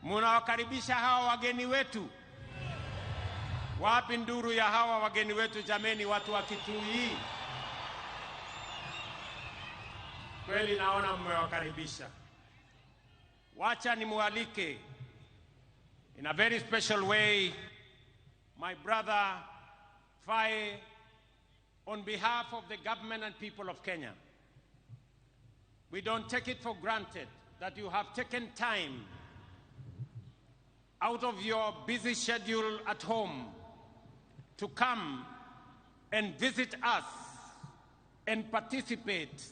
Munawakaribisha hawa wageni wetu? Wapi nduru ya hawa wageni wetu jameni, watu wa Kitui? Kweli naona mmewakaribisha. Wacha nimualike in a very special way my brother Faye, on behalf of the government and people of Kenya. We don't take it for granted that you have taken time out of your busy schedule at home to come and visit us and participate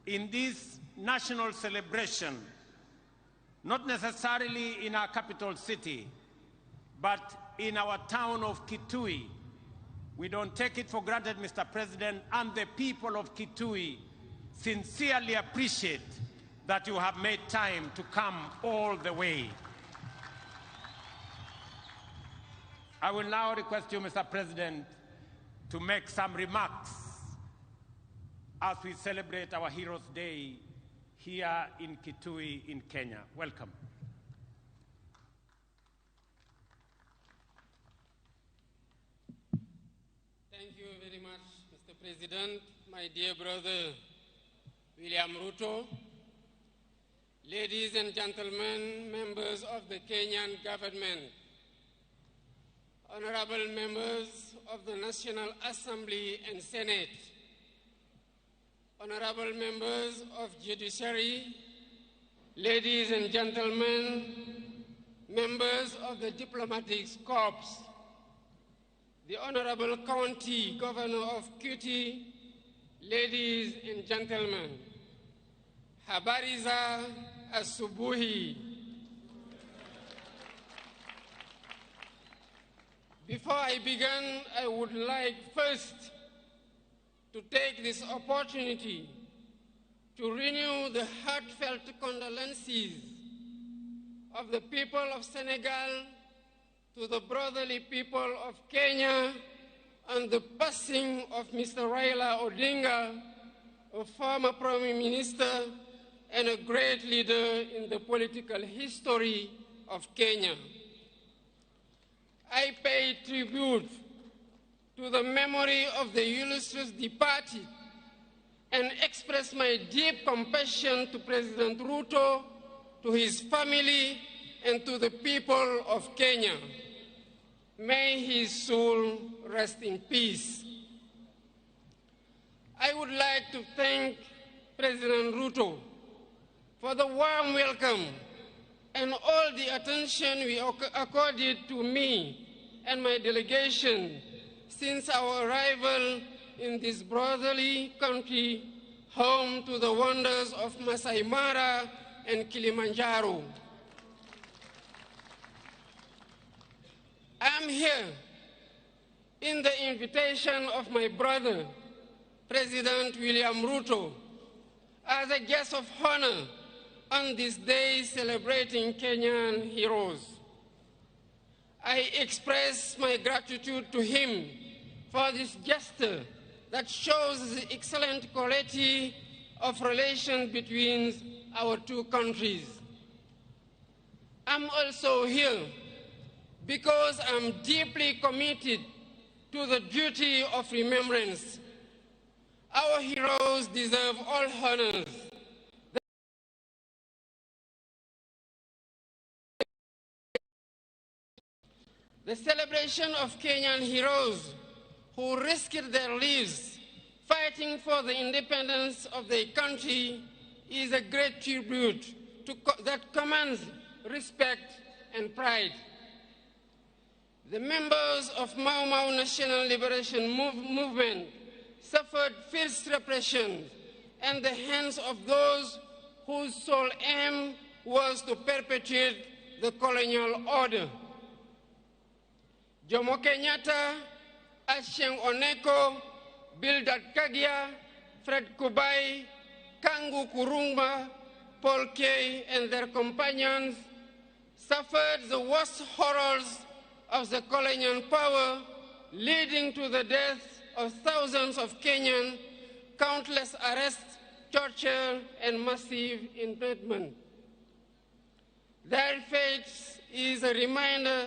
in this national celebration, not necessarily in our capital city, but in our town of Kitui. We don't take it for granted, Mr. President, and the people of Kitui sincerely appreciate that you have made time to come all the way. I will now request you, Mr. President, to make some remarks as we celebrate our Heroes Day here in Kitui in Kenya. Welcome. Thank you very much, Mr. President, my dear brother, William Ruto. Ladies and gentlemen, members of the Kenyan government, honorable members of the National Assembly and Senate, honorable members of Judiciary, ladies and gentlemen, members of the Diplomatic Corps, the Honorable County Governor of Kitui, ladies and gentlemen, habari za asubuhi. Before I begin, I would like first to take this opportunity to renew the heartfelt condolences of the people of Senegal to the brotherly people of Kenya on the passing of Mr. Raila Odinga, a former Prime Minister and a great leader in the political history of Kenya. I pay tribute to the memory of the illustrious departed and express my deep compassion to President Ruto, to his family, and to the people of Kenya. May his soul rest in peace. I would like to thank President Ruto for the warm welcome and all the attention we accorded to me and my delegation since our arrival in this brotherly country, home to the wonders of Masai Mara and Kilimanjaro. I am here in the invitation of my brother, President William Ruto, as a guest of honor on this day celebrating Kenyan heroes. I express my gratitude to him for this gesture that shows the excellent quality of relation between our two countries. I'm also here because I'm deeply committed to the duty of remembrance. Our heroes deserve all honors. The celebration of Kenyan heroes who risked their lives fighting for the independence of their country is a great tribute that commands respect and pride. The members of Mau Mau National Liberation Movement suffered fierce repression at the hands of those whose sole aim was to perpetuate the colonial order. Jomo Kenyatta, Achieng Oneko, Bildad Kaggia, Fred Kubai, Kangu Kurumba, Paul Kay, and their companions suffered the worst horrors of the colonial power, leading to the death of thousands of Kenyans, countless arrests, torture, and massive imprisonment. Their fates is a reminder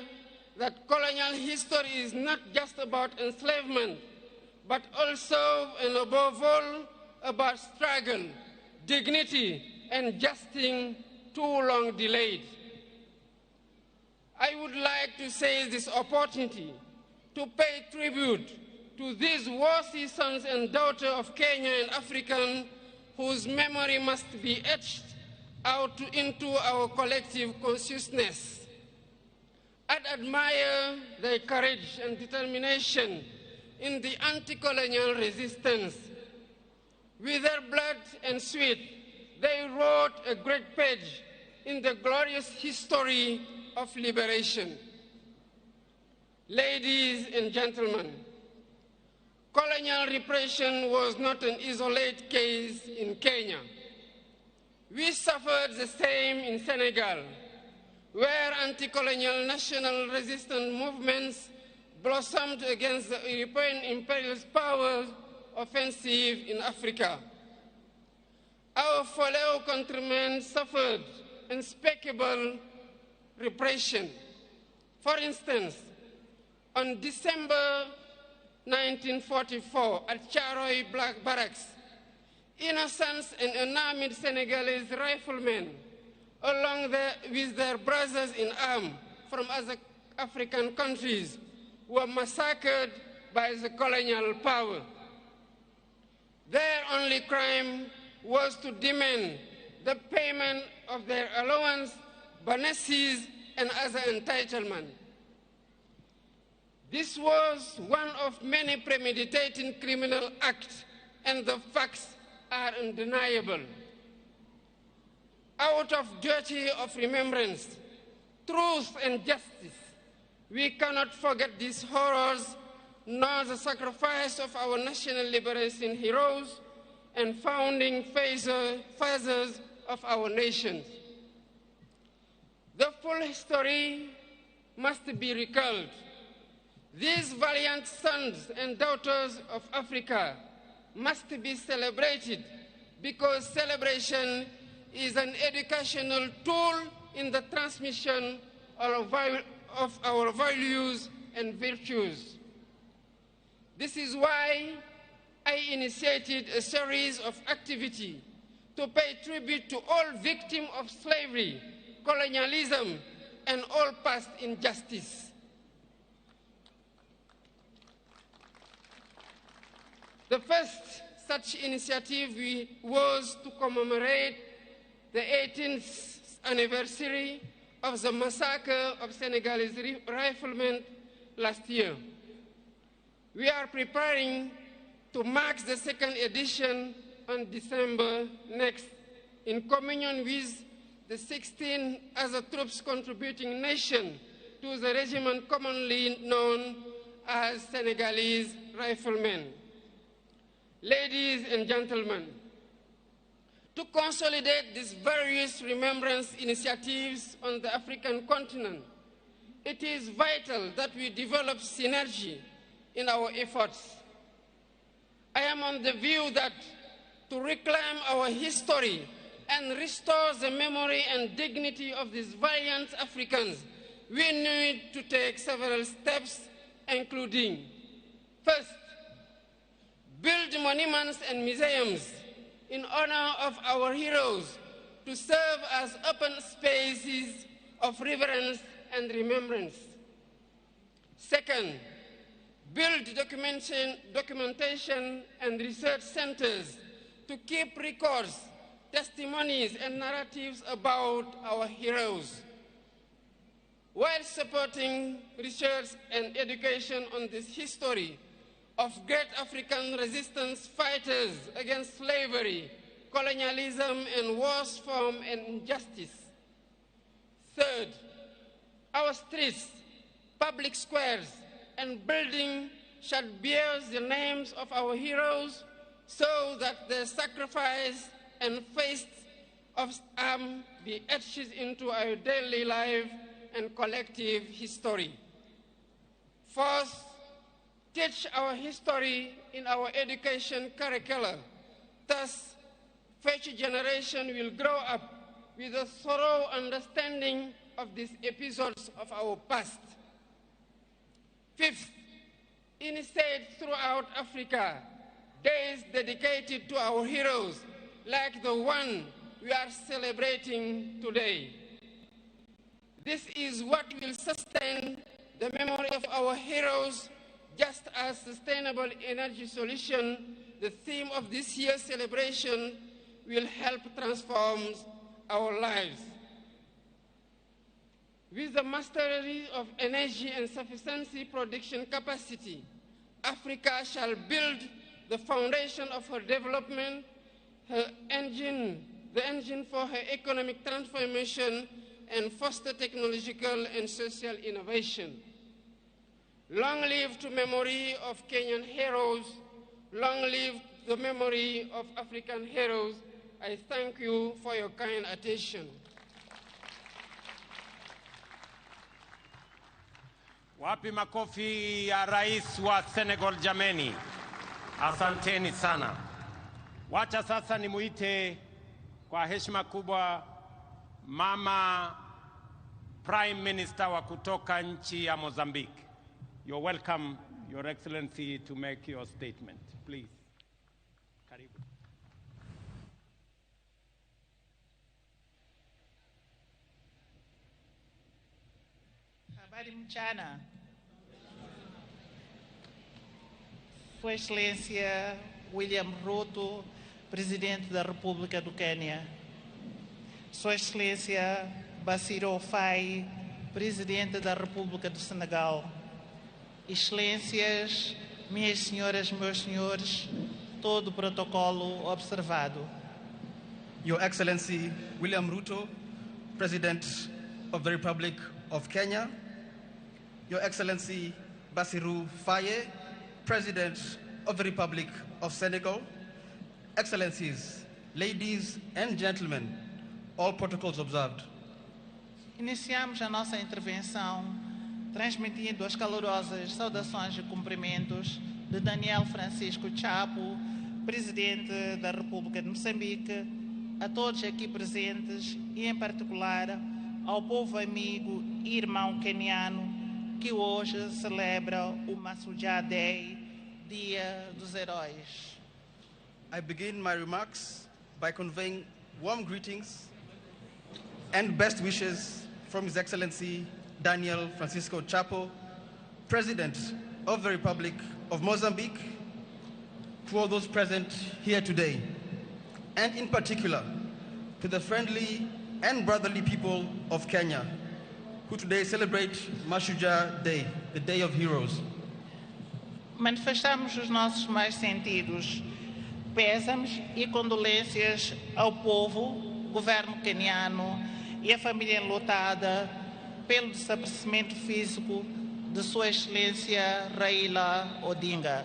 that colonial history is not just about enslavement, but also and above all about struggle, dignity, and justice too long delayed. I would like to seize this opportunity to pay tribute to these worthy sons and daughters of Kenya and African whose memory must be etched out into our collective consciousness. I admire their courage and determination in the anti-colonial resistance. With their blood and sweat, they wrote a great page in the glorious history of liberation. Ladies and gentlemen, colonial repression was not an isolated case in Kenya. We suffered the same in Senegal, where anti-colonial national resistance movements blossomed against the European imperialist power offensive in Africa. Our fellow countrymen suffered unspeakable repression. For instance, on December 1944 at Charoy Black Barracks, innocent and unarmed Senegalese riflemen, along with their brothers in arms from other African countries, were massacred by the colonial power. Their only crime was to demand the payment of their allowance, bonuses, and other entitlement. This was one of many premeditated criminal acts, and the facts are undeniable. Out of duty of remembrance, truth and justice, we cannot forget these horrors, nor the sacrifice of our national liberation heroes and founding fathers of our nation. The full history must be recalled. These valiant sons and daughters of Africa must be celebrated because celebration is an educational tool in the transmission of our values and virtues. This is why I initiated a series of activities to pay tribute to all victims of slavery, colonialism, and all past injustice. The first such initiative was to commemorate the 18th anniversary of the massacre of Senegalese riflemen last year. We are preparing to mark the second edition on December next, in communion with the 16 other troops contributing nations to the regiment commonly known as Senegalese Riflemen. Ladies and gentlemen, to consolidate these various remembrance initiatives on the African continent, it is vital that we develop synergy in our efforts. I am on the view that to reclaim our history and restore the memory and dignity of these valiant Africans, we need to take several steps, including, first, build monuments and museums in honor of our heroes to serve as open spaces of reverence and remembrance. Second, build documentation and research centers to keep records, testimonies, and narratives about our heroes, while supporting research and education on this history of great African resistance fighters against slavery, colonialism, and worse form and injustice. Third, our streets, public squares, and buildings shall bear the names of our heroes so that their sacrifice and faith of arm be etched into our daily life and collective history. Fourth, teach our history in our education curricula. Thus, future generation will grow up with a thorough understanding of these episodes of our past. Fifth, instead throughout Africa, days dedicated to our heroes, like the one we are celebrating today. This is what will sustain the memory of our heroes, just as sustainable energy solution, the theme of this year's celebration, will help transform our lives. With the mastery of energy and sufficiency production capacity, Africa shall build the foundation of her development, her engine, the engine for her economic transformation, and foster technological and social innovation. Long live to memory of Kenyan heroes. Long live the memory of African heroes. I thank you for your kind attention. Wapi makofi ya rais wa Senegal jameni? Asanteni sana. Wacha sasa nimuite kwa heshima kubwa Mama Prime Minister wa kutoka nchi ya Mozambique. You're welcome, Your Excellency, to make your statement. Please. Karibu. Habari mchana. Sua Excelência William Ruto, Presidente da República do Quênia. Sua Excelência Bassirou Faye, Presidente da República do Senegal. Excelências, minhas senhoras, meus senhores, todo o protocolo observado. Your Excellency William Ruto, President of the Republic of Kenya. Your Excellency Bassirou Faye, President of the Republic of Senegal. Excellencies, ladies and gentlemen, all protocols observed. Iniciamos a nossa intervenção transmitindo as calorosas saudações e cumprimentos de Daniel Francisco Chapo, Presidente da República de Moçambique, a todos aqui presentes e, em particular, ao povo amigo e irmão queniano que hoje celebra o Mashujaa Day, Dia dos Heróis. I begin my remarks by conveying warm greetings and best wishes from His Excellency Daniel Francisco Chapo, President of the Republic of Mozambique, to all those present here today, and in particular to the friendly and brotherly people of Kenya, who today celebrate Mashujaa Day, the Day of Heroes. Manifestamos os nossos mais sentidos pésames e condolências ao povo, governo queniano e à família enlutada pelo desaparecimento físico de Sua Excelência Raila Odinga.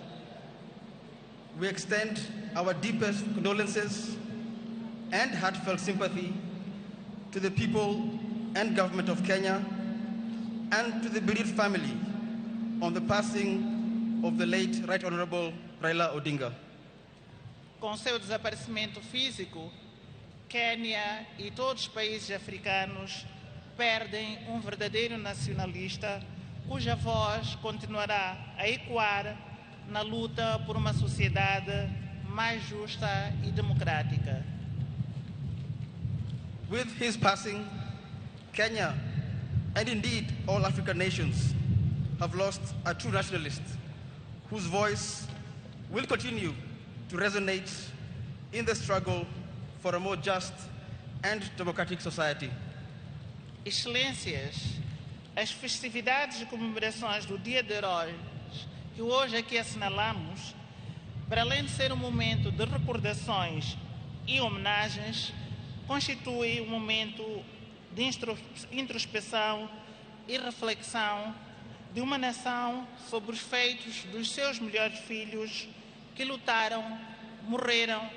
We extend our deepest condolences and heartfelt sympathy to the people and government of Kenya and to the bereaved family on the passing of the late Right Honorable Raila Odinga. Com seu desaparecimento físico, Quênia e todos os países africanos perdem um verdadeiro nacionalista cuja voz continuará a ecoar na luta por uma sociedade mais justa e democrática. With his passing, Kenya, and indeed all African nations, have lost a true nationalist whose voice will continue to resonate in the struggle for a more just and democratic society. Excelências, as festividades e comemorações do Dia de Heróis que hoje aqui assinalamos, para além de ser um momento de recordações e homenagens, constitui um momento de introspeção e reflexão de uma nação sobre os feitos dos seus melhores filhos que lutaram, morreram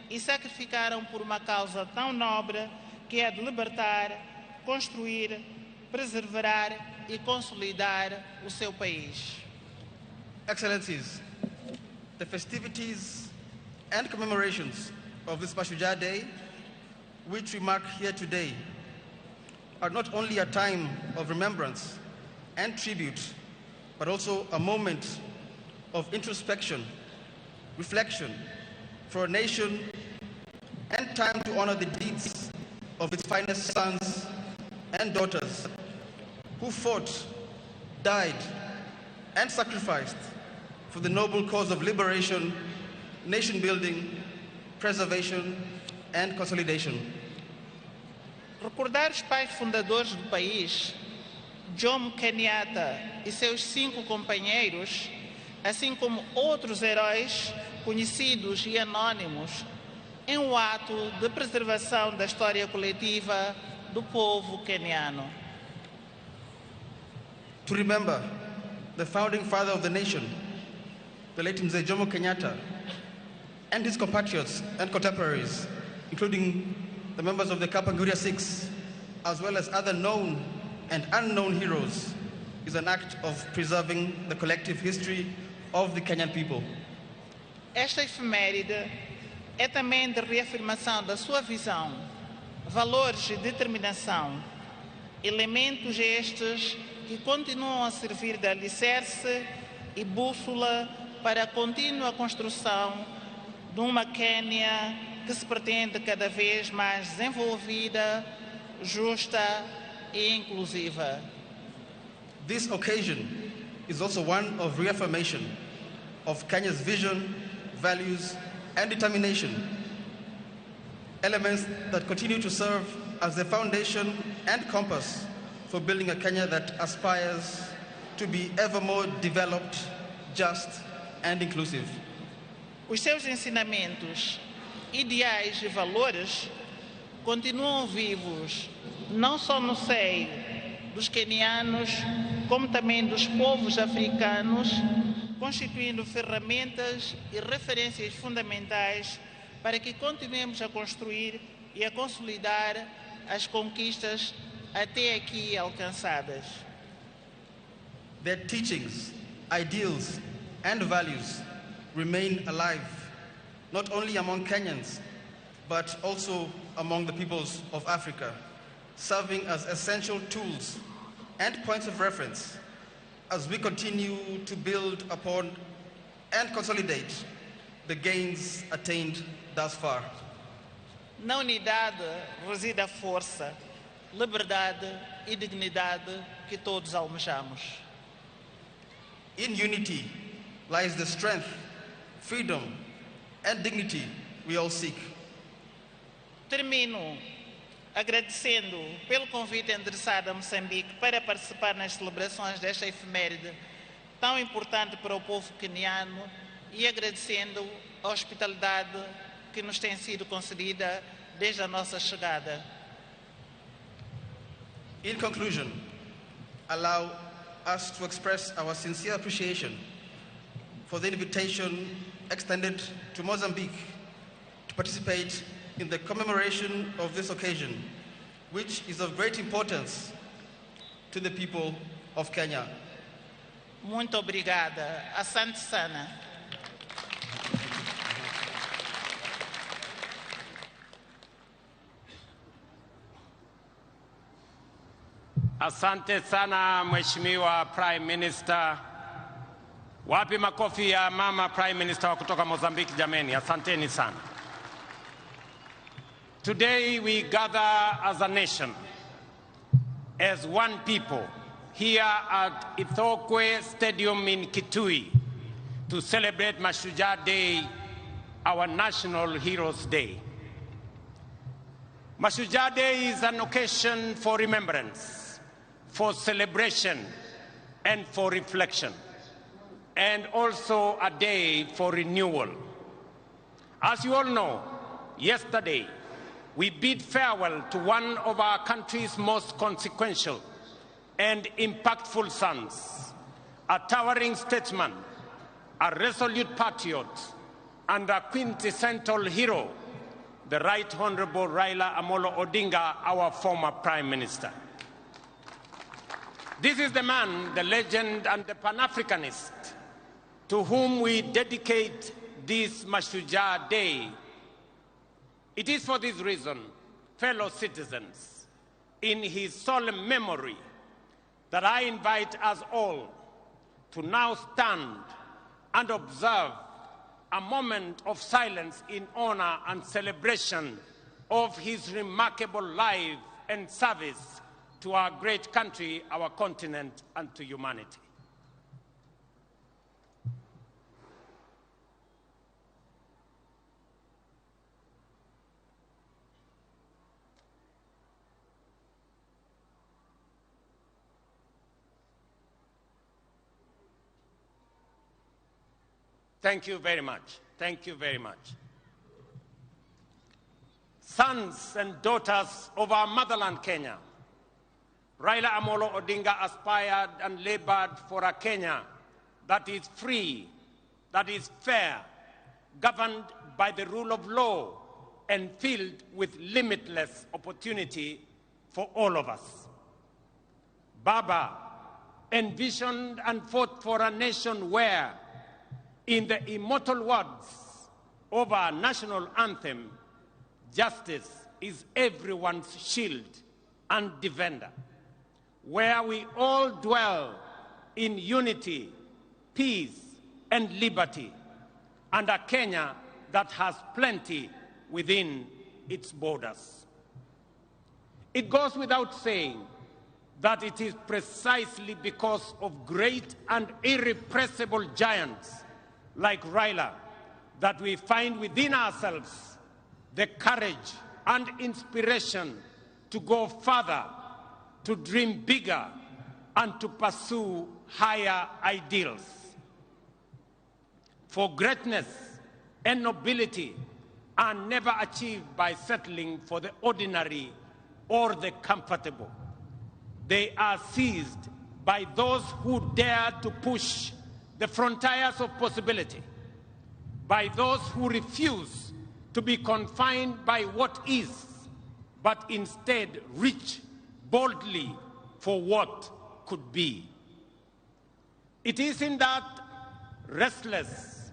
e sacrificaram por uma causa tão nobre que é de libertar, construir, preservar e consolidar o seu país. Excellencies, the festivities and commemorations of this Mashujaa Day, which we mark here today, are not only a time of remembrance and tribute, but also a moment of introspection, reflection for a nation, and time to honor the deeds of its finest sons and daughters who fought, died, and sacrificed for the noble cause of liberation, nation building, preservation, and consolidation. Recordar os pais fundadores do país, Jomo Kenyatta e seus 5 companheiros, assim como outros heróis conhecidos e anônimos, é um ato de preservação da história coletiva do povo queniano. To remember the founding father of the nation, the late Mzee Jomo Kenyatta, and his compatriots and contemporaries, including the members of the Kapenguria Six, as well as other known and unknown heroes, is an act of preserving the collective history of the Kenyan people. Esta efeméride é também de reafirmação da sua visão, valores e determinação, elementos estes que continuam a servir de alicerce e bússola para a contínua construção de uma Quênia que se pretende cada vez mais desenvolvida, justa e inclusiva. This occasion is also one of reaffirmation of Kenya's vision, values, and determination, elements that continue to serve as the foundation and compass for building a Kenya that aspires to be ever more developed, just, and inclusive. Os seus ensinamentos, ideais e valores continuam vivos, não só no seio dos quenianos, como também dos povos africanos, constituindo ferramentas e referências fundamentais para que continuemos a construir e a consolidar as conquistas até aqui alcançadas. Their teachings, ideals, and values remain alive, not only among Kenyans, but also among the peoples of Africa, serving as essential tools and points of reference as we continue to build upon and consolidate the gains attained thus far. Na unidade reside a força, liberdade e dignidade que todos almejamos. In unity lies the strength, freedom, and dignity we all seek. Termino agradecendo pelo convite endereçado a Moçambique para participar nas celebrações desta efeméride tão importante para o povo queniano e agradecendo a hospitalidade que nos tem sido concedida desde a nossa chegada. In conclusion, allow us to express our sincere appreciation for the invitation extended to Mozambique to participate in the commemoration of this occasion, which is of great importance to the people of Kenya. Muito obrigada. Asante sana. Asante sana Mheshimiwa Prime Minister. Wapi makofi ya mama Prime Minister wa kutoka Mozambique jameni? Asanteni sana. Today we gather as a nation, as one people, here at Ithookwe Stadium in Kitui to celebrate Mashujaa Day, our National Heroes Day. Mashujaa Day is an occasion for remembrance, for celebration, and for reflection, and also a day for renewal. As you all know, yesterday, we bid farewell to one of our country's most consequential and impactful sons, a towering statesman, a resolute patriot, and a quintessential hero, the Right Honorable Raila Amolo Odinga, our former Prime Minister. This is the man, the legend, and the Pan-Africanist to whom we dedicate this Mashujaa Day. It is for this reason fellow citizens, in his solemn memory that I invite us all to now stand and observe a moment of silence in honor and celebration of his remarkable life and service to our great country, our continent, and to humanity. Thank you very much. Thank you very much. Sons and daughters of our motherland, Kenya, Raila Amolo Odinga aspired and labored for a Kenya that is free, that is fair, governed by the rule of law, and filled with limitless opportunity for all of us. Baba envisioned and fought for a nation where, in the immortal words of our national anthem, justice is everyone's shield and defender, where we all dwell in unity, peace, and liberty, and a Kenya that has plenty within its borders. It goes without saying that it is precisely because of great and irrepressible giants like Raila that we find within ourselves the courage and inspiration to go further, to dream bigger, and to pursue higher ideals. For greatness and nobility are never achieved by settling for the ordinary or the comfortable. They are seized by those who dare to push the frontiers of possibility, by those who refuse to be confined by what is, but instead reach boldly for what could be. It is in that restless,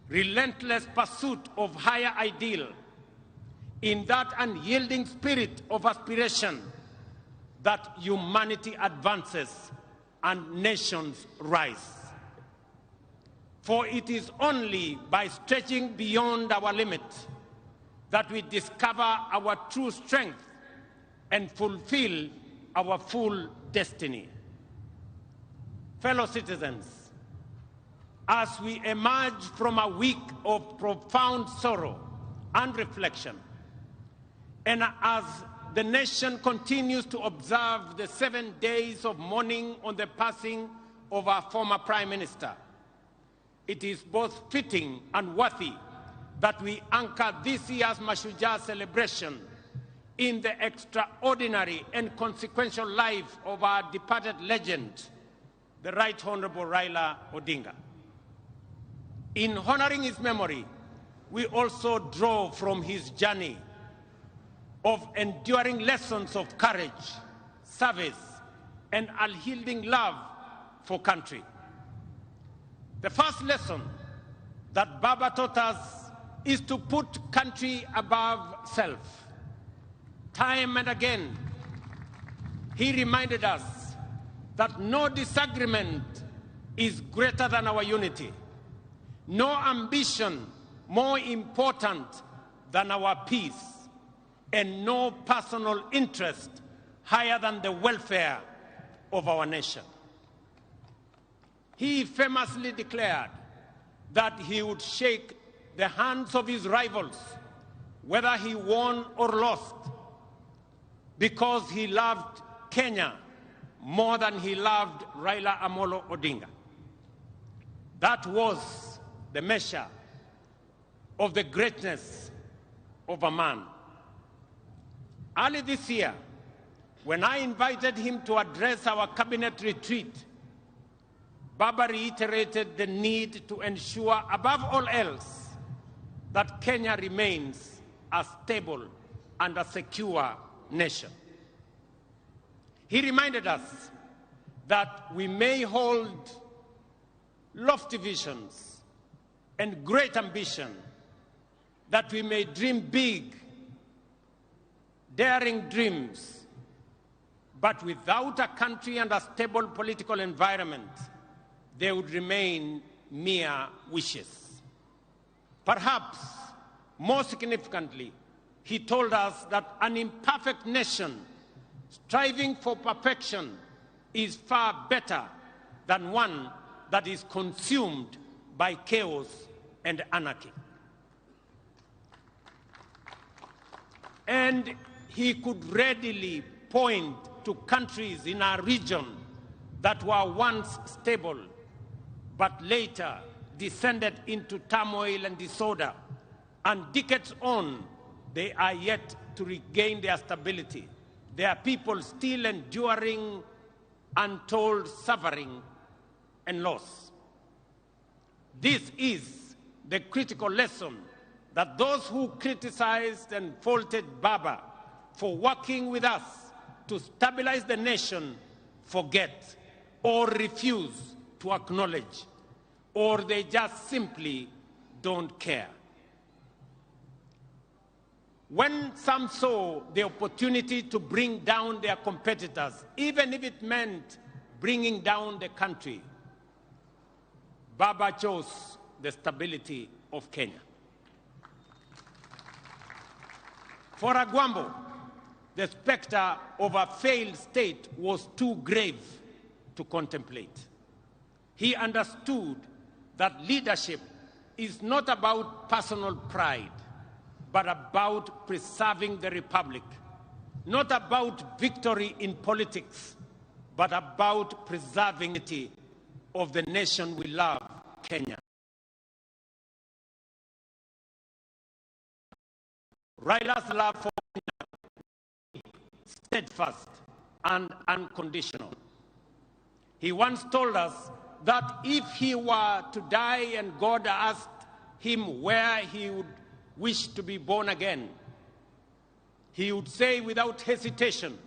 relentless pursuit of higher ideal, in that unyielding spirit of aspiration, that humanity advances and nations rise. For it is only by stretching beyond our limit that we discover our true strength and fulfill our full destiny. Fellow citizens, as we emerge from a week of profound sorrow and reflection, and as the nation continues to observe the 7 days of mourning on the passing of our former Prime Minister, it is both fitting and worthy that we anchor this year's Mashujaa celebration in the extraordinary and consequential life of our departed legend, the Right Honorable Raila Odinga. In honoring his memory, we also draw from his journey of enduring lessons of courage, service, and unyielding love for country. The first lesson that Baba taught us is to put country above self. Time and again, he reminded us that no disagreement is greater than our unity, no ambition more important than our peace, and no personal interest higher than the welfare of our nation. He famously declared that he would shake the hands of his rivals, whether he won or lost, because he loved Kenya more than he loved Raila Amolo Odinga. That was the measure of the greatness of a man. Early this year, when I invited him to address our cabinet retreat, Baba reiterated the need to ensure, above all else, that Kenya remains a stable and a secure nation. He reminded us that we may hold lofty visions and great ambition, that we may dream big, daring dreams, but without a country and a stable political environment, they would remain mere wishes. Perhaps more significantly, he told us that an imperfect nation striving for perfection is far better than one that is consumed by chaos and anarchy. And he could readily point to countries in our region that were once stable, but later descended into turmoil and disorder, and decades on, they are yet to regain their stability, their people still enduring untold suffering and loss. This is the critical lesson that those who criticized and faulted Baba for working with us to stabilize the nation forget or refuse to acknowledge, or they just simply don't care. When some saw the opportunity to bring down their competitors, even if it meant bringing down the country, Baba chose the stability of Kenya. For Agwambo, the specter of a failed state was too grave to contemplate. He understood that leadership is not about personal pride, but about preserving the republic, not about victory in politics, but about preserving the of the nation we love, Kenya. Raila's love for Kenya, steadfast and unconditional. He once told us that if he were to die and God asked him where he would wish to be born again, he would say without hesitation,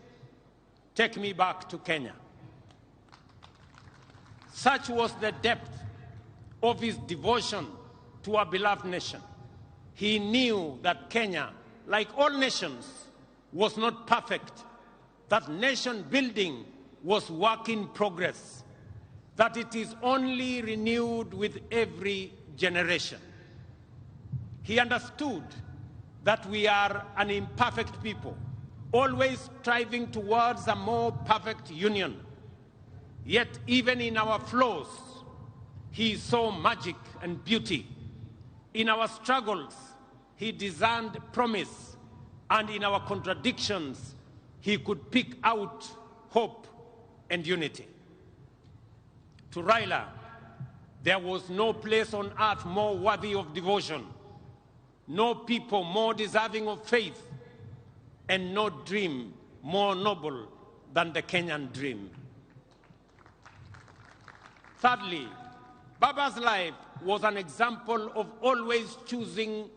"Take me back to Kenya." Such was the depth of his devotion to our beloved nation. He knew that Kenya, like all nations, was not perfect, that nation building was work in progress, that it is only renewed with every generation. He understood that we are an imperfect people, always striving towards a more perfect union. Yet even in our flaws, he saw magic and beauty. In our struggles, he discerned promise, and in our contradictions, he could pick out hope and unity. To Raila, there was no place on earth more worthy of devotion, no people more deserving of faith, and no dream more noble than the Kenyan dream. Thirdly, Baba's life was an example of always choosing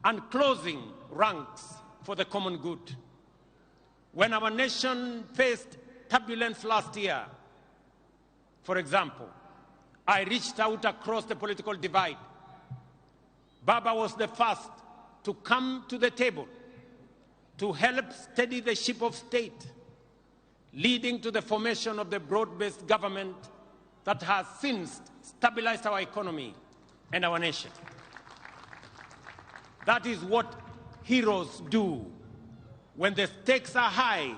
and closing ranks for the common good. When our nation faced turbulence last year, for example, I reached out across the political divide. Baba was the first to come to the table to help steady the ship of state, leading to the formation of the broad-based government that has since stabilized our economy and our nation. That is what heroes do. When the stakes are high,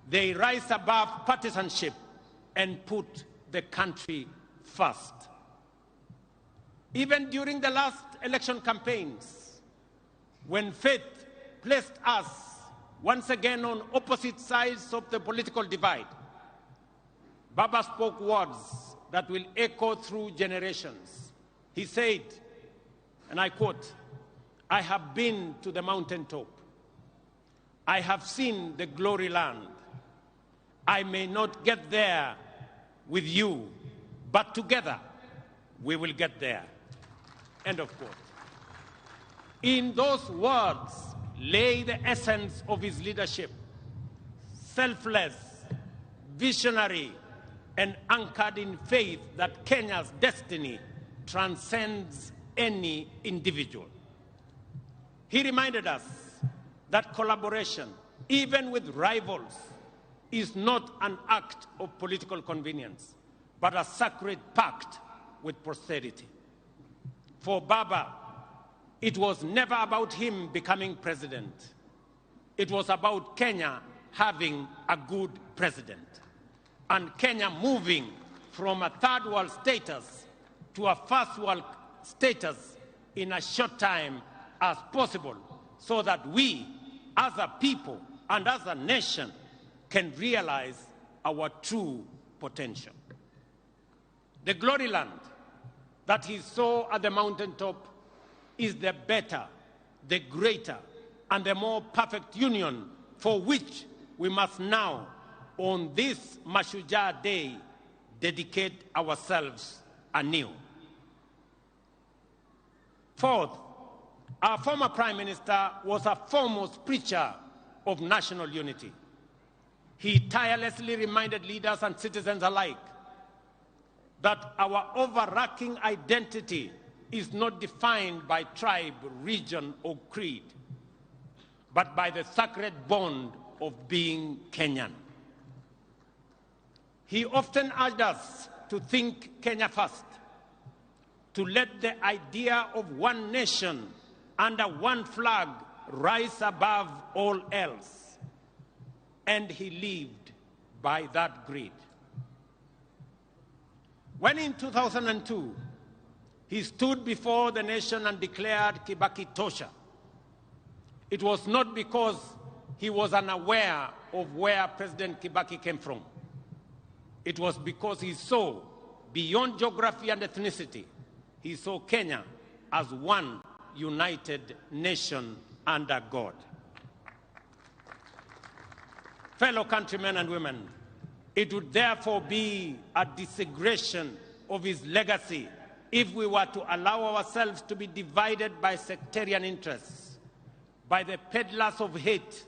they rise above partisanship and put the country first. Even during the last election campaigns, when faith placed us once again on opposite sides of the political divide, Baba spoke words that will echo through generations. He said, and I quote, "I have been to the mountaintop. I have seen the glory land. I may not get there with you, but together we will get there." End of quote. In those words lay the essence of his leadership: selfless, visionary, and anchored in faith that Kenya's destiny transcends any individual. He reminded us that collaboration, even with rivals, is not an act of political convenience, but a sacred pact with posterity. For Baba, it was never about him becoming president. It was about Kenya having a good president and Kenya moving from a third world status to a first world status in a short time as possible, so that we as a people and as a nation can realize our true potential. The glory land that he saw at the mountaintop is the better, the greater, and the more perfect union for which we must now, on this Mashujaa Day, dedicate ourselves anew. Fourth, our former Prime Minister was a foremost preacher of national unity. He tirelessly reminded leaders and citizens alike that our overarching identity is not defined by tribe, region, or creed, but by the sacred bond of being Kenyan. He often urged us to think Kenya first, to let the idea of one nation under one flag rise above all else. And he lived by that greed. When in 2002, he stood before the nation and declared Kibaki Tosha, it was not because he was unaware of where President Kibaki came from. It was because he saw beyond geography and ethnicity. He saw Kenya as one united nation under God. Fellow countrymen and women, it would therefore be a desecration of his legacy if we were to allow ourselves to be divided by sectarian interests, by the peddlers of hate,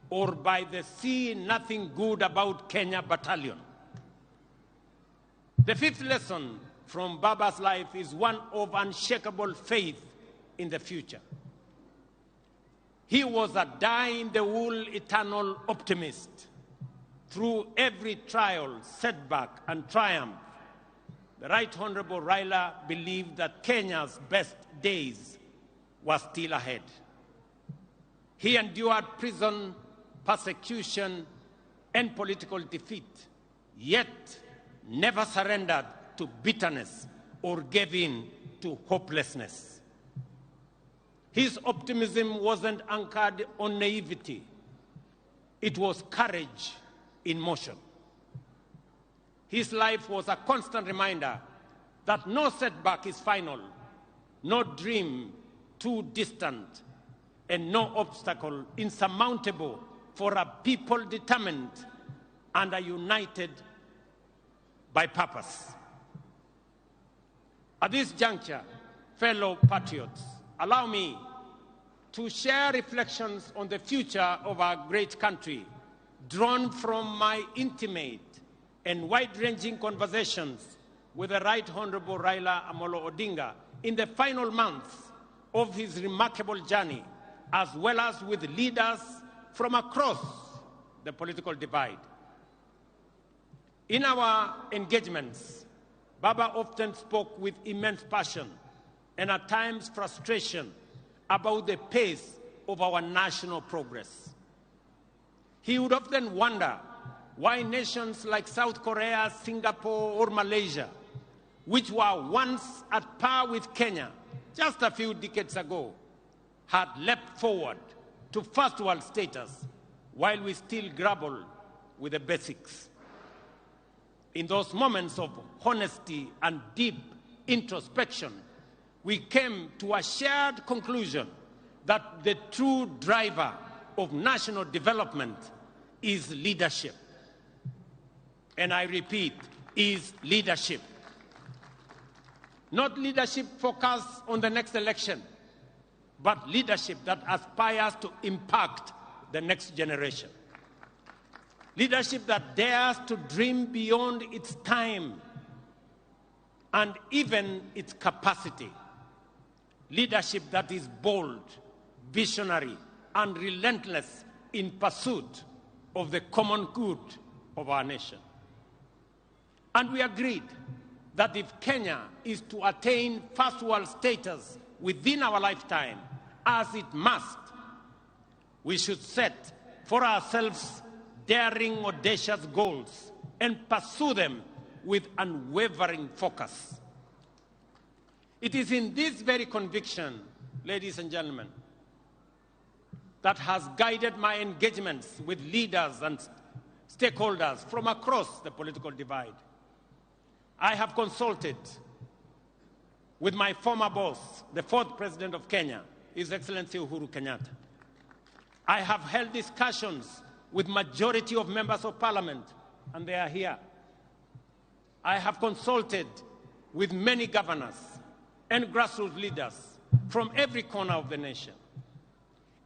or by the see nothing good about Kenya battalion. The fifth lesson from Baba's life is one of unshakable faith in the future. He was a dyed-in-the-wool eternal optimist. Through every trial, setback, and triumph, the Right Honorable Raila believed that Kenya's best days were still ahead. He endured prison, persecution, and political defeat, yet never surrendered to bitterness or gave in to hopelessness. His optimism wasn't anchored on naivety. It was courage in motion. His life was a constant reminder that no setback is final, no dream too distant, and no obstacle insurmountable for a people determined and are united by purpose. At this juncture, fellow patriots, allow me to share reflections on the future of our great country, drawn from my intimate and wide-ranging conversations with the Right Honorable Raila Amolo Odinga in the final months of his remarkable journey, as well as with leaders from across the political divide. In our engagements, Baba often spoke with immense passion and at times frustration about the pace of our national progress. He would often wonder why nations like South Korea, Singapore, or Malaysia, which were once at par with Kenya just a few decades ago, had leapt forward to first world status while we still grapple with the basics. In those moments of honesty and deep introspection, we came to a shared conclusion that the true driver of national development is leadership. And I repeat, is leadership. Not leadership focused on the next election, but leadership that aspires to impact the next generation. Leadership that dares to dream beyond its time and even its capacity. Leadership that is bold, visionary, and relentless in pursuit of the common good of our nation. And we agreed that if Kenya is to attain first world status within our lifetime, as it must, we should set for ourselves daring, audacious goals and pursue them with unwavering focus. It is in this very conviction, ladies and gentlemen, that has guided my engagements with leaders and stakeholders from across the political divide. I have consulted with my former boss, the fourth president of Kenya, His Excellency Uhuru Kenyatta. I have held discussions with majority of members of parliament, and they are here. I have consulted with many governors and grassroots leaders from every corner of the nation.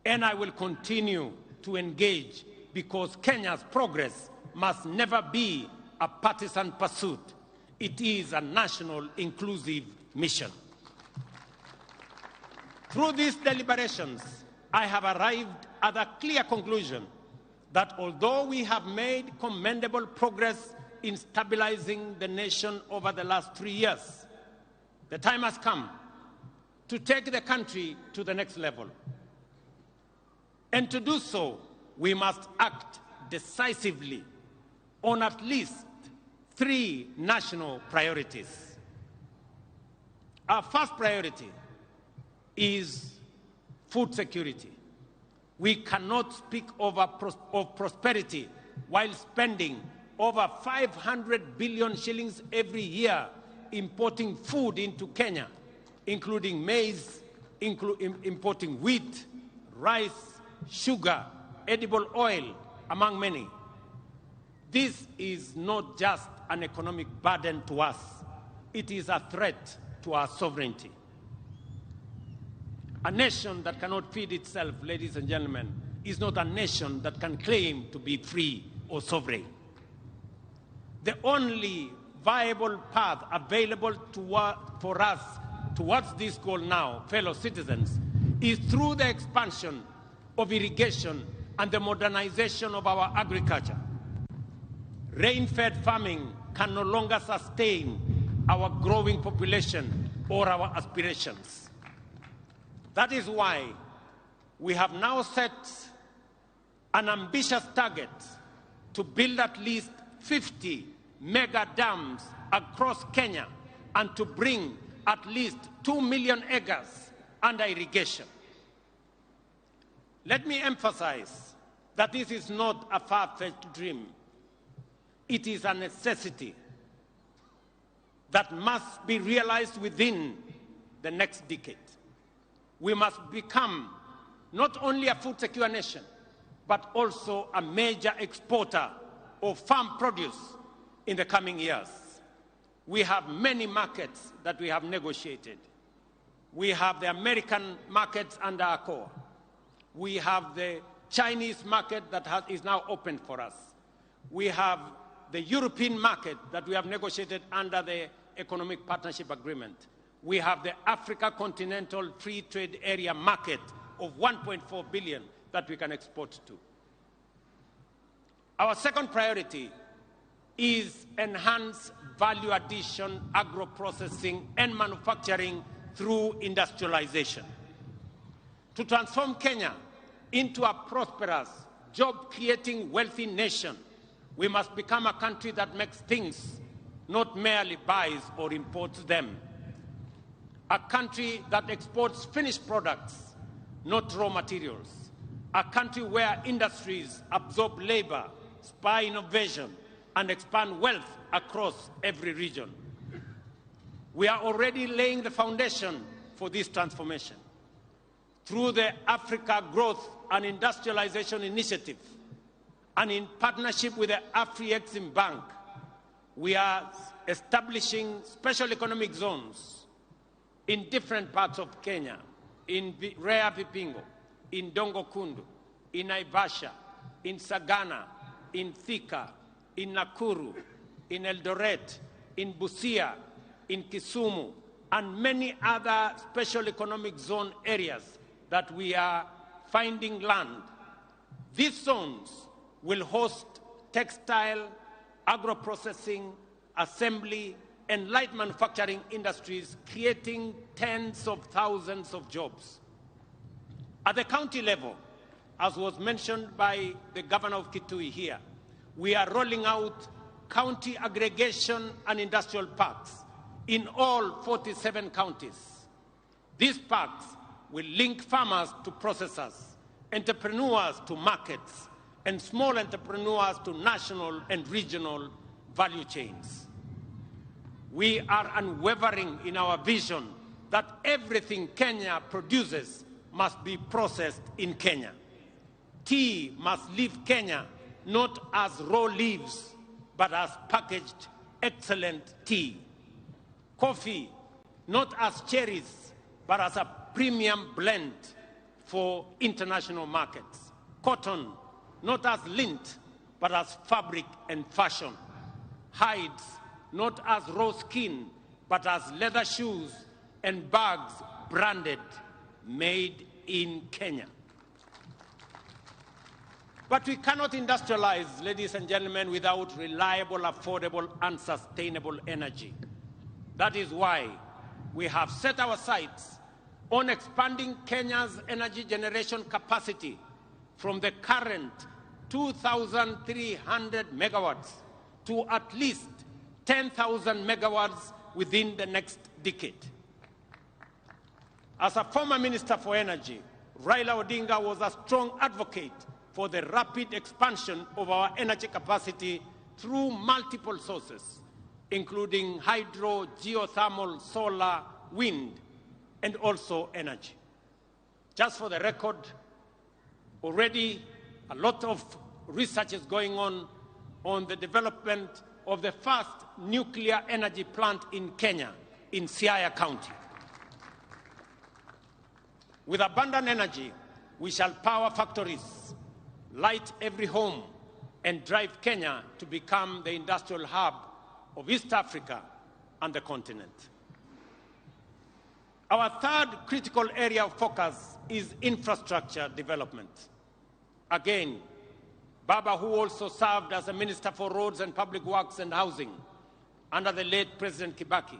And I will continue to engage because Kenya's progress must never be a partisan pursuit. It is a national inclusive mission. Through these deliberations, I have arrived at a clear conclusion that although we have made commendable progress in stabilizing the nation over the last 3 years, the time has come to take the country to the next level. And to do so, we must act decisively on at least 3 national priorities. Our first priority is food security. We cannot speak of prosperity while spending over 500 billion shillings every year importing food into Kenya, including maize, importing wheat, rice, sugar, edible oil, among many. This is not just an economic burden to us, it is a threat to our sovereignty. A nation that cannot feed itself, ladies and gentlemen, is not a nation that can claim to be free or sovereign. The only viable path available for us towards this goal now, fellow citizens, is through the expansion of irrigation and the modernization of our agriculture. Rain-fed farming can no longer sustain our growing population or our aspirations. That is why we have now set an ambitious target to build at least 50 mega dams across Kenya and to bring at least 2 million acres under irrigation. Let me emphasize that this is not a far-fetched dream. It is a necessity that must be realized within the next decade. We must become not only a food-secure nation, but also a major exporter of farm produce in the coming years. We have many markets that we have negotiated. We have the American markets under AGOA. We have the Chinese market that is now open for us. We have the European market that we have negotiated under the Economic Partnership Agreement. We have the Africa Continental Free Trade Area market of 1.4 billion that we can export to. Our second priority is enhanced value addition, agro-processing, and manufacturing through industrialization. To transform Kenya into a prosperous, job-creating, wealthy nation, we must become a country that makes things, not merely buys or imports them. A country that exports finished products, not raw materials. A country where industries absorb labor, spur innovation, and expand wealth across every region. We are already laying the foundation for this transformation. Through the Africa Growth and Industrialization Initiative, and in partnership with the Afri-Exim Bank, we are establishing special economic zones in different parts of Kenya, in Rea Vipingo, in Dongo Kundu, in Naivasha, in Sagana, in Thika, in Nakuru, in Eldoret, in Busia, in Kisumu, and many other special economic zone areas that we are finding land These zones will host textile, agro-processing, assembly, and light manufacturing industries, creating tens of thousands of jobs. At the county level, as was mentioned by the governor of Kitui here, we are rolling out county aggregation and industrial parks in all 47 counties. These parks will link farmers to processors, entrepreneurs to markets, and small entrepreneurs to national and regional value chains. We are unwavering in our vision that everything Kenya produces must be processed in Kenya. Tea must leave Kenya not as raw leaves, but as packaged excellent tea. Coffee, not as cherries, but as a premium blend for international markets. Cotton, not as lint, but as fabric and fashion. Hides, not as raw skin, but as leather shoes and bags branded, made in Kenya. But we cannot industrialize, ladies and gentlemen, without reliable, affordable, and sustainable energy. That is why we have set our sights on expanding Kenya's energy generation capacity from the current 2,300 megawatts to at least 10,000 megawatts within the next decade. As a former Minister for Energy, Raila Odinga was a strong advocate for the rapid expansion of our energy capacity through multiple sources, including hydro, geothermal, solar, wind, and also energy. Just for the record, already a lot of research is going on the development of the first nuclear energy plant in Kenya, in Siaya County. With abundant energy, we shall power factories, light every home, and drive Kenya to become the industrial hub of East Africa and the continent. Our third critical area of focus is infrastructure development. Again, Baba, who also served as a Minister for Roads and Public Works and Housing under the late President Kibaki,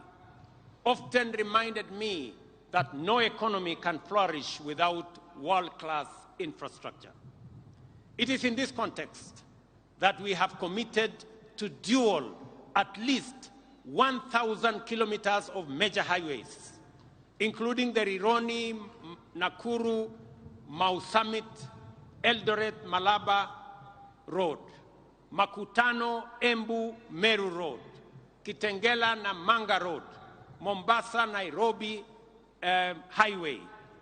often reminded me that no economy can flourish without world-class infrastructure. It is in this context that we have committed to dual at least 1,000 kilometers of major highways, including the Rironi, Nakuru, Mau Summit, Eldoret, Malaba Road, Makutano, Embu, Meru Road, Kitengela, Namanga Road, Mombasa, Nairobi Highway,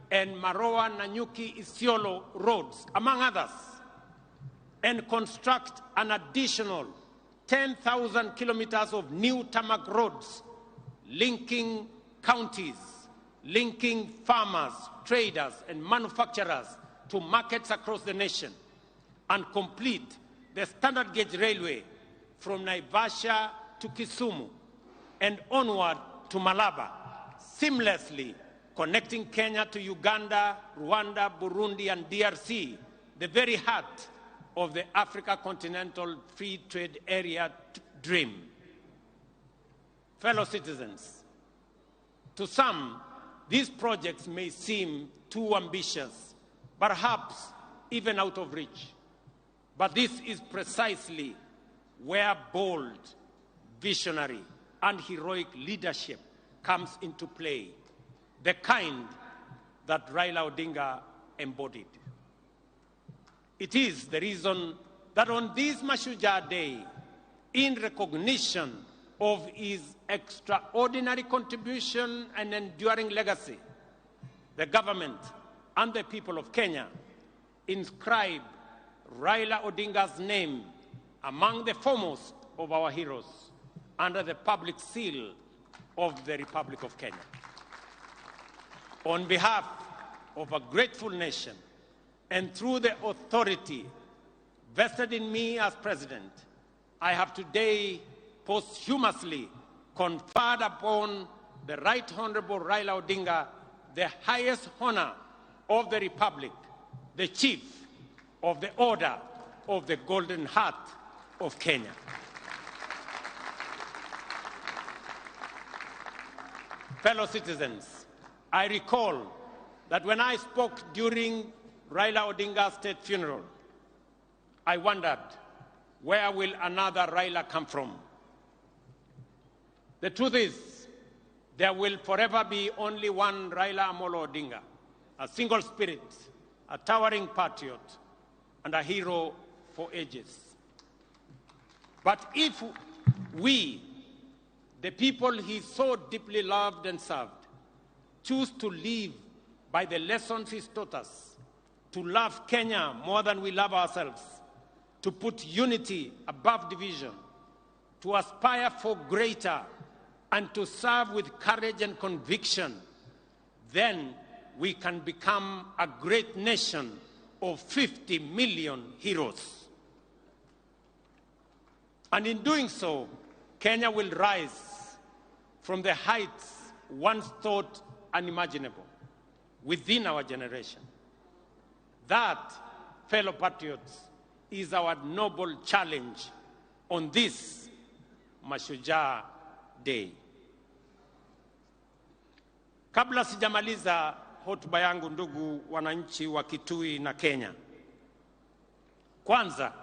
and Maroa, Nanyuki, Isiolo roads, among others, and construct an additional 10,000 kilometers of new tarmac roads linking counties, linking farmers, traders, and manufacturers to markets across the nation, and complete the standard gauge railway from Naivasha to Kisumu and onward to Malaba, seamlessly connecting Kenya to Uganda, Rwanda, Burundi, and DRC, the very heart of the Africa Continental Free Trade Area dream. Fellow citizens, to some, these projects may seem too ambitious, perhaps even out of reach. But this is precisely where bold, visionary, and heroic leadership comes into play, the kind that Raila Odinga embodied. It is the reason that on this Mashujaa Day, in recognition of his extraordinary contribution and enduring legacy, the government and the people of Kenya inscribe Raila Odinga's name among the foremost of our heroes under the public seal of the Republic of Kenya. On behalf of a grateful nation and through the authority vested in me as president, I have today posthumously conferred upon the Right Honorable Raila Odinga the highest honor of the Republic, the Chief of the Order of the Golden Heart of Kenya. Fellow citizens, I recall that when I spoke during Raila Odinga's state funeral, I wondered, where will another Raila come from? The truth is, there will forever be only one Raila Amolo Odinga, a single spirit, a towering patriot, and a hero for ages. But if we, the people he so deeply loved and served, choose to live by the lessons he's taught us, to love Kenya more than we love ourselves, to put unity above division, to aspire for greater, and to serve with courage and conviction, then we can become a great nation of 50 million heroes. And in doing so, Kenya will rise from the heights once thought unimaginable within our generation. That, fellow patriots, is our noble challenge on this Mashujaa Day. Kabla sijamaliza hotuba yangu, ndugu wananchi wa Kitui na Kenya, kwanza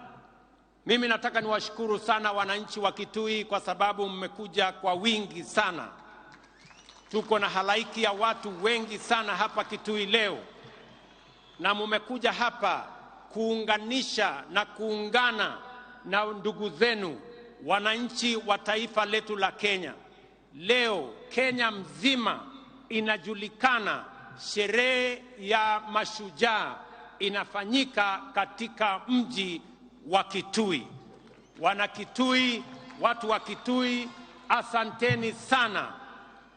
mimi nataka niwashukuru sana wananchi wa Kitui kwa sababu mmekuja kwa wingi sana. Tuko na halaiki ya watu wengi sana hapa Kitui leo, na mmekuja hapa kuunganisha na kuungana na ndugu zenu wananchi wa taifa letu la Kenya. Leo Kenya mzima inajulikana, sherehe ya mashujaa inafanyika katika mji wa Kitui. Wana Kitui, watu wa Kitui, asanteni sana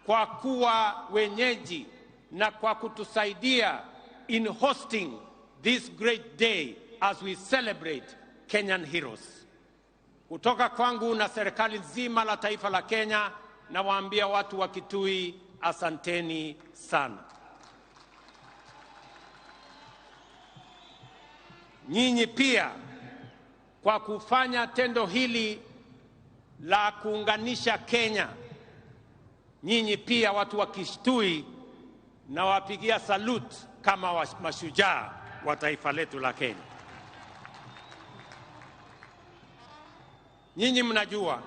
kwa kuwa wenyeji na kwa kutusaidia in hosting this great day as we celebrate Kenyan heroes. Kutoka kwangu na serikali nzima la taifa la Kenya, nawaambia watu wa Kitui, asanteni sana. Nyinyi pia kwa kufanya tendo hili la kuunganisha Kenya, nyinyi pia watu wa Kitui nawapigia salute kama mashujaa wa taifa letu la Kenya. Nyinyi mnajua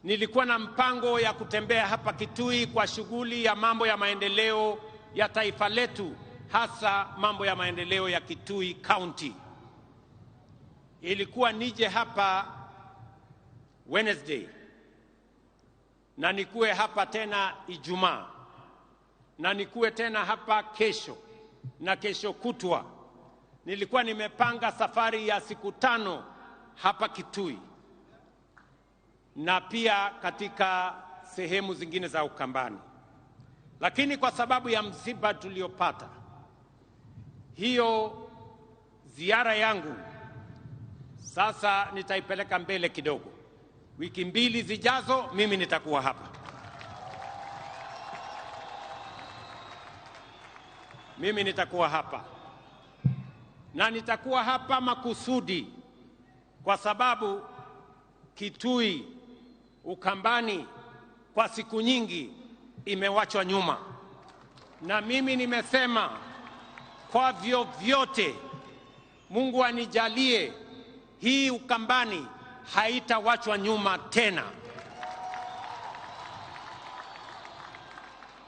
nilikuwa na mpango ya kutembea hapa Kitui kwa shughuli ya mambo ya maendeleo ya taifa letu, hasa mambo ya maendeleo ya Kitui County. Ilikuwa nije hapa Wednesday na nikuwe hapa tena Ijumaa na nikuwe tena hapa kesho na kesho kutwa. Nilikuwa nimepanga safari ya siku 5 hapa Kitui na pia katika sehemu zingine za Ukambani. Lakini kwa sababu ya msiba tuliopata, hiyo ziara yangu sasa nitaipeleka mbele kidogo. Wiki 2 zijazo mimi nitakuwa hapa. Mimi nitakuwa hapa. Na nitakuwa hapa makusudi kwa sababu Kitui, Ukambani kwa siku nyingi imewachwa nyuma. Na mimi nimesema kwa vyovyote Mungu anijalie hii Ukambani haitawachwa nyuma tena.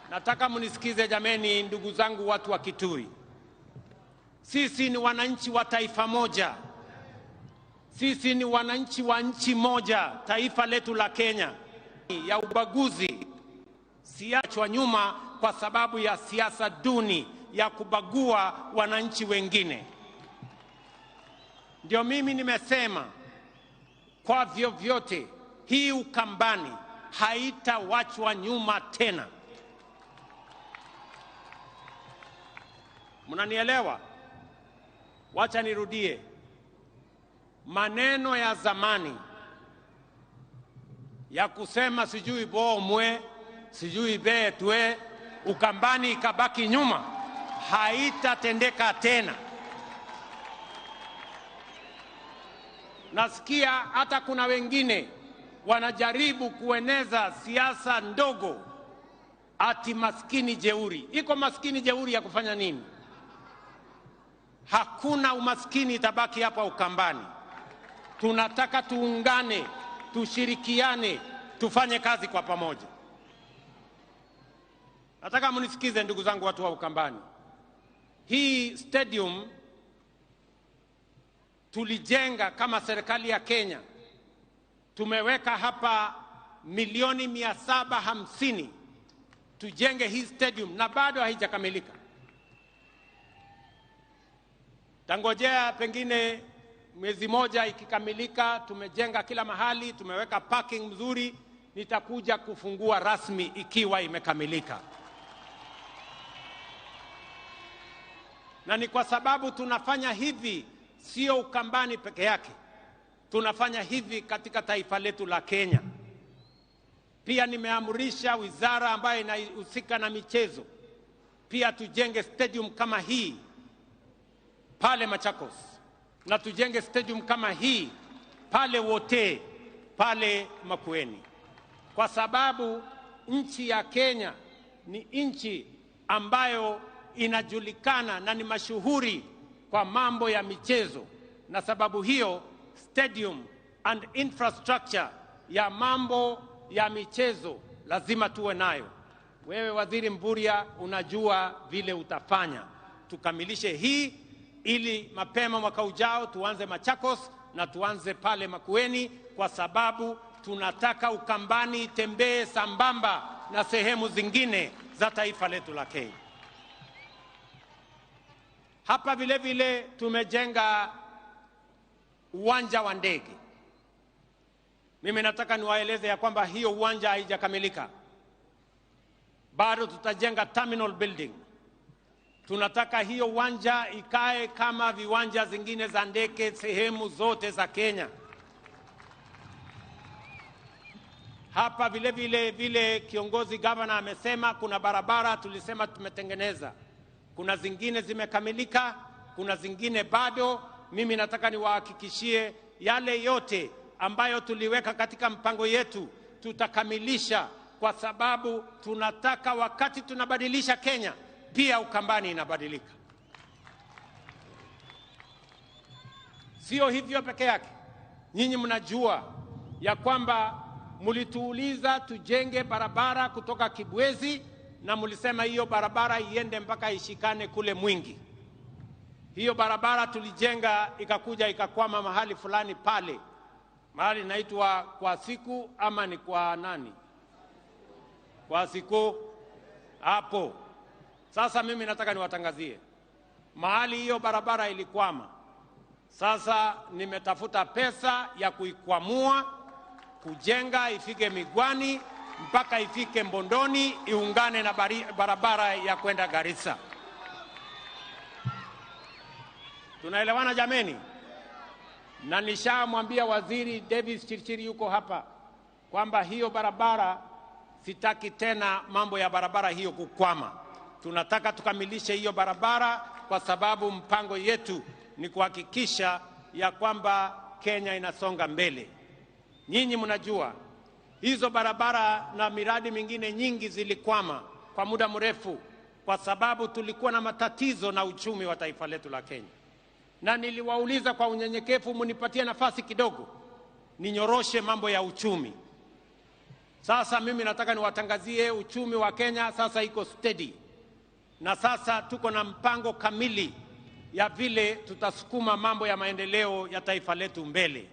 Nataka mnisikize jameni, ndugu zangu watu wa Kitui. Sisi ni wananchi wa taifa moja. Sisi ni wananchi wa nchi moja, taifa letu la Kenya. Ya ubaguzi siachwa nyuma kwa sababu ya siasa duni ya kubagua wananchi wengine. Ndio mimi nimesema kwa vyovyote hii Ukambani haitawachwa nyuma tena. Mnanielewa? Wacha nirudie. Maneno ya zamani ya kusema sijui bomwe, sijui betwe, Ukambani ikabaki nyuma, haitatendeka tena. Nasikia hata kuna wengine wanajaribu kueneza siasa ndogo ati maskini jeuri. Iko maskini jeuri ya kufanya nini? Hakuna umaskini itabaki hapa Ukambani. Tunataka tuungane, tushirikiane, tufanye kazi kwa pamoja. Nataka mnisikize ndugu zangu watu wa Ukambani. Hii stadium tulijenga kama serikali ya Kenya. Tumeweka hapa milioni 750 tujenge hii stadium na bado haijakamilika. Tangojea pengine mwezi moja ikikamilika, tumejenga kila mahali, tumeweka parking mzuri, nitakuja kufungua rasmi ikiwa imekamilika. Na ni kwa sababu tunafanya hivi sio Ukambani peke yake. Tunafanya hivi katika taifa letu la Kenya. Pia nimeamrisha wizara ambayo inahusika na michezo pia tujenge stadium kama hii pale Machakos, na tujenge stadium kama hii pale Wote, pale Makueni, kwa sababu nchi ya Kenya ni nchi ambayo inajulikana na ni mashuhuri kwa mambo ya michezo, na sababu hiyo stadium and infrastructure ya mambo ya michezo lazima tuwe nayo. Wewe Waziri Mvurya unajua vile utafanya. Tukamilishe hii ili mapema mwaka ujao tuanze Machakos na tuanze pale Makueni, kwa sababu tunataka Ukambani itembee sambamba na sehemu zingine za taifa letu la Kenya. Hapa vile vile tumejenga uwanja wa ndege. Mimi nataka niwaeleze ya kwamba hiyo uwanja haijakamilika. Bado tutajenga terminal building. Tunataka hiyo uwanja ikae kama viwanja zingine za ndege sehemu zote za Kenya. Hapa vile vile vile kiongozi gavana amesema kuna barabara tulisema tumetengeneza. Kuna zingine zimekamilika, kuna zingine bado. Mimi nataka niwahakikishie yale yote ambayo tuliweka katika mpango yetu tutakamilisha, kwa sababu tunataka wakati tunabadilisha Kenya pia Ukambani inabadilika. Sio hivyo peke yake. Nyinyi mnajua ya kwamba mlituuliza tujenge barabara kutoka Kibwezi, na mlisema hiyo barabara iende mpaka ishikane kule Mwingi. Hiyo barabara tulijenga ikakuja ikakwama mahali fulani pale. Mahali inaitwa kwa siku ama ni kwa nani? Kwa siku hapo. Sasa mimi nataka niwatangazie mahali hiyo barabara ilikwama. Sasa nimetafuta pesa ya kuikwamua, kujenga ifike Migwani mpaka ifike Mbondoni, iungane na barabara ya kwenda Garissa. Tunaelewana jameni? Na nishamwambia Waziri Davis Chirchir yuko hapa kwamba hiyo barabara sitaki tena mambo ya barabara hiyo kukwama. Tunataka tukamilishe hiyo barabara kwa sababu mpango yetu ni kuhakikisha ya kwamba Kenya inasonga mbele. Nyinyi mnajua hizo barabara na miradi mingine nyingi zilikwama kwa muda mrefu kwa sababu tulikuwa na matatizo na uchumi wa taifa letu la Kenya. Na niliwauliza kwa unyenyekevu mnipatie nafasi kidogo ninyoroshe mambo ya uchumi. Sasa mimi nataka niwatangazie uchumi wa Kenya sasa iko steady. Na sasa tuko na mpango kamili ya vile tutasukuma mambo ya maendeleo ya taifa letu mbele.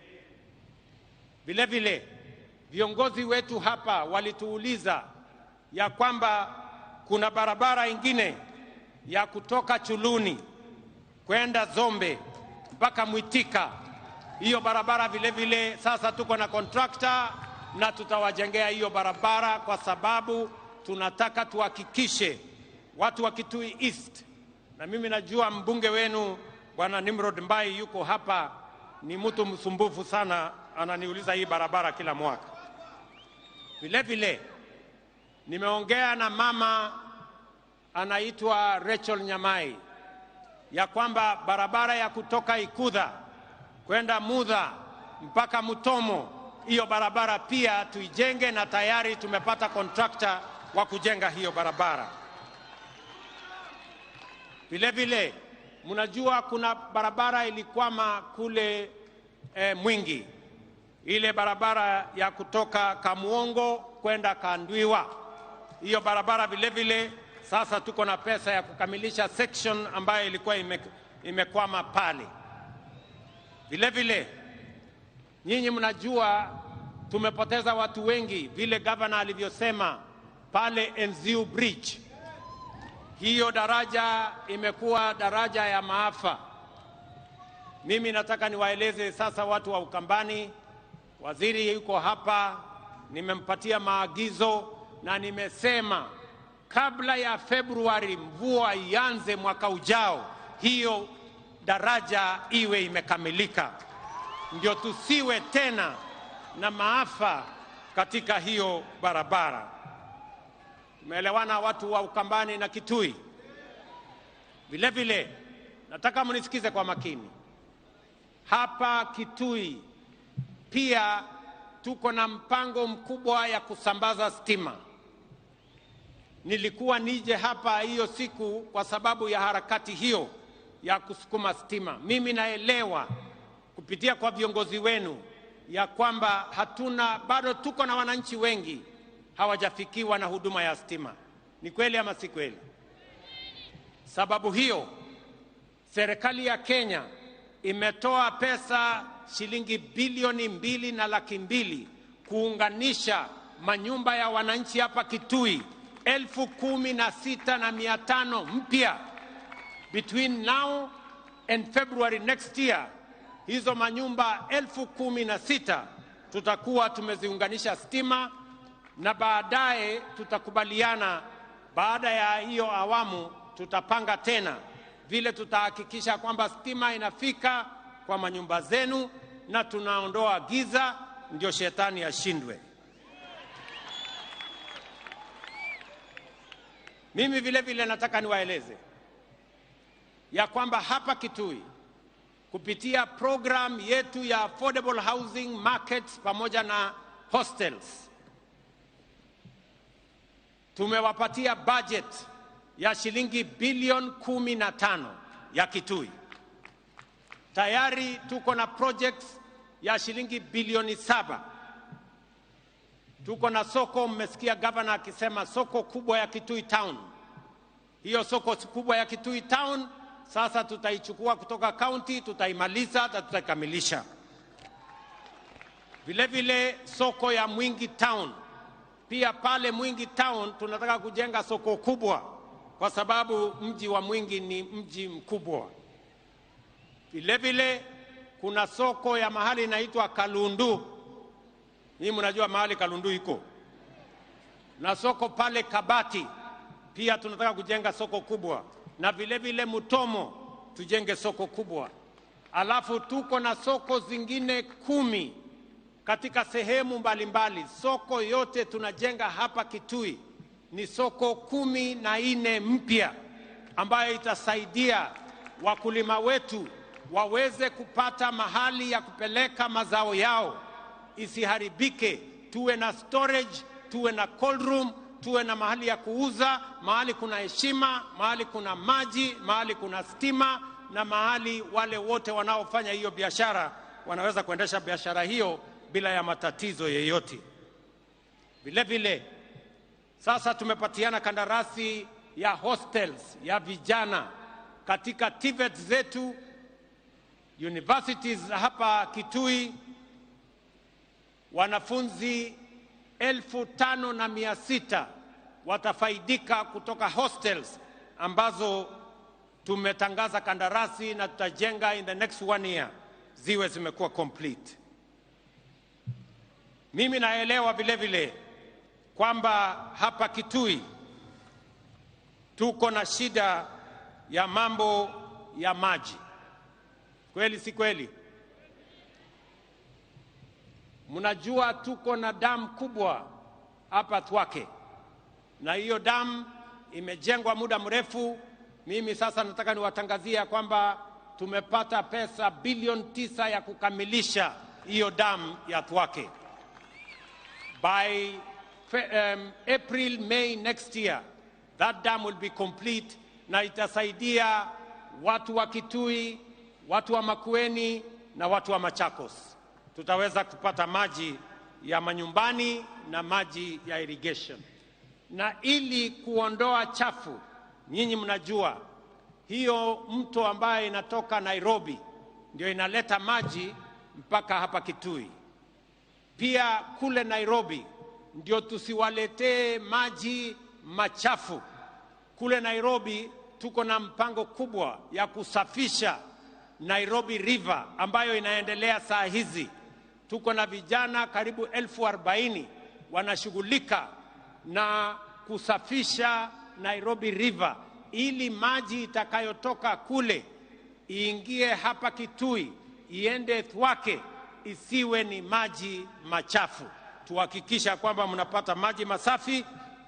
Vile vile viongozi wetu hapa walituuliza ya kwamba kuna barabara ingine ya kutoka Chuluni kwenda Zombe mpaka Mwitika. Hiyo barabara vile vile sasa tuko na contractor na tutawajengea hiyo barabara kwa sababu tunataka tuhakikishe watu wa Kitui East, na mimi najua mbunge wenu Bwana Nimrod Mbai yuko hapa, ni mtu msumbufu sana, ananiuliza hii barabara kila mwaka. Vile vile nimeongea na mama anaitwa Rachel Nyamai ya kwamba barabara ya kutoka Ikudha kwenda Mudha mpaka Mutomo, hiyo barabara pia tuijenge, na tayari tumepata kontrakta wa kujenga hiyo barabara. Vile vile mnajua kuna barabara ilikwama kule Mwingi, ile barabara ya kutoka Kamuongo kwenda Kandwiwa. Hiyo barabara vile vile sasa tuko na pesa ya kukamilisha section ambayo ilikuwa imekwama pale. Vile vile nyinyi mnajua tumepoteza watu wengi, vile governor alivyosema pale Enziu Bridge. Hiyo daraja imekuwa daraja ya maafa. Mimi nataka niwaeleze sasa watu wa Ukambani, waziri yuko hapa, nimempatia maagizo na nimesema kabla ya Februari mvua ianze mwaka ujao, hiyo daraja iwe imekamilika, ndio tusiwe tena na maafa katika hiyo barabara. Tumeelewana watu wa Ukambani na Kitui? Vile vile nataka mnisikize kwa makini. Hapa Kitui pia tuko na mpango mkubwa ya kusambaza stima. Nilikuwa nije hapa hiyo siku kwa sababu ya harakati hiyo ya kusukuma stima. Mimi naelewa kupitia kwa viongozi wenu ya kwamba hatuna bado, tuko na wananchi wengi hawajafikiwa na huduma ya stima. Ni kweli ama si kweli? Sababu hiyo serikali ya Kenya imetoa pesa shilingi 2,200,000 kuunganisha manyumba ya wananchi hapa Kitui 16,500 mpya. Between now and February next year, hizo manyumba 16,000 tutakuwa tumeziunganisha stima, na baadaye tutakubaliana, baada ya hiyo awamu tutapanga tena vile tutahakikisha kwamba stima inafika kwa manyumba zenu na tunaondoa giza, ndio shetani ashindwe. Mimi vile vile nataka niwaeleze ya kwamba hapa Kitui kupitia program yetu ya affordable housing markets pamoja na hostels tumewapatia budget ya shilingi bilioni 15 ya Kitui. Tayari tuko na projects ya shilingi bilioni 7. Tuko na soko, mmesikia governor akisema soko kubwa ya Kitui Town. Hiyo soko kubwa ya Kitui Town sasa tutaichukua kutoka county, tutaimaliza na tutaikamilisha. Vile vile soko ya Mwingi Town. Pia pale Mwingi Town tunataka kujenga soko kubwa kwa sababu mji wa Mwingi ni mji mkubwa. Vile vile kuna soko ya mahali inaitwa Kalundu. Nyinyi mnajua mahali Kalundu iko. Na soko pale Kabati pia tunataka kujenga soko kubwa. Na vile vile Mutomo tujenge soko kubwa. Alafu tuko na soko zingine 10 katika sehemu mbalimbali. Soko yote tunajenga hapa Kitui ni soko 14 mpya ambayo itasaidia wakulima wetu waweze kupata mahali ya kupeleka mazao yao isiharibike. Tuwe na storage, tuwe na cold room, tuwe na mahali ya kuuza, mahali kuna heshima, mahali kuna maji, mahali kuna stima, na mahali wale wote wanaofanya hiyo biashara wanaweza kuendesha biashara hiyo bila ya matatizo yeyote. Vile vile sasa tumepatiana kandarasi ya hostels ya vijana katika TVET zetu, universities hapa Kitui. Wanafunzi 5,600 watafaidika kutoka hostels ambazo tumetangaza kandarasi na tutajenga in the next 1 year ziwe zimekuwa complete. Mimi naelewa vile vile kwamba hapa Kitui tuko na shida ya mambo ya maji. Kweli si kweli? Mnajua tuko na damu kubwa hapa Thwake, na hiyo damu imejengwa muda mrefu. Mimi sasa nataka niwatangazie kwamba tumepata pesa bilioni 9 ya kukamilisha hiyo dam ya Thwake. By April, May next year, that dam will be complete na itasaidia watu wa Kitui, watu wa Makueni na watu wa Machakos. Tutaweza kupata maji ya manyumbani na maji ya irrigation. Na ili kuondoa chafu, nyinyi mnajua hiyo mto ambayo inatoka Nairobi ndio inaleta maji mpaka hapa Kitui. Pia kule Nairobi ndio tusiwaletee maji machafu. Kule Nairobi tuko na mpango kubwa ya kusafisha Nairobi River ambayo inaendelea saa hizi. Tuko na vijana karibu 40,000 wanashughulika na kusafisha Nairobi River ili maji itakayotoka kule iingie hapa Kitui, iende Thwake, isiwe ni maji machafu. Tuhakikisha kwamba mnapata maji masafi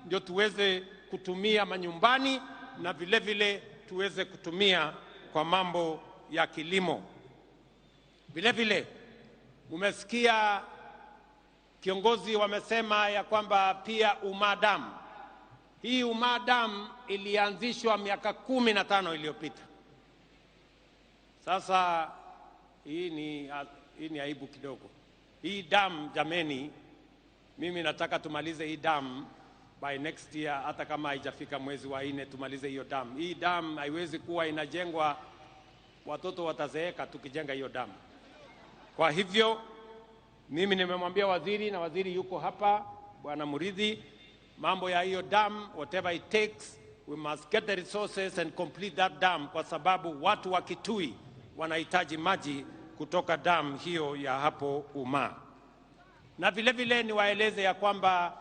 ndio tuweze kutumia manyumbani na vile vile tuweze kutumia kwa mambo ya kilimo. Vile vile umesikia kiongozi wamesema ya kwamba pia Umaa Dam. Hii Umaa Dam ilianzishwa miaka 15 iliyopita. Sasa hii ni aibu kidogo. Hii dam jameni, mimi nataka tumalize hii dam by next year, hata kama haijafika mwezi wa 4 tumalize hiyo dam. Hii dam haiwezi kuwa inajengwa, watoto watazeeka tukijenga hiyo dam. Kwa hivyo mimi nimemwambia waziri, na waziri yuko hapa, Bwana Muridhi, mambo ya hiyo dam, whatever it takes, we must get the resources and complete that dam, kwa sababu watu wa Kitui wanahitaji maji kutoka dam hiyo ya hapo Umaa. Na vile vile niwaeleze ya kwamba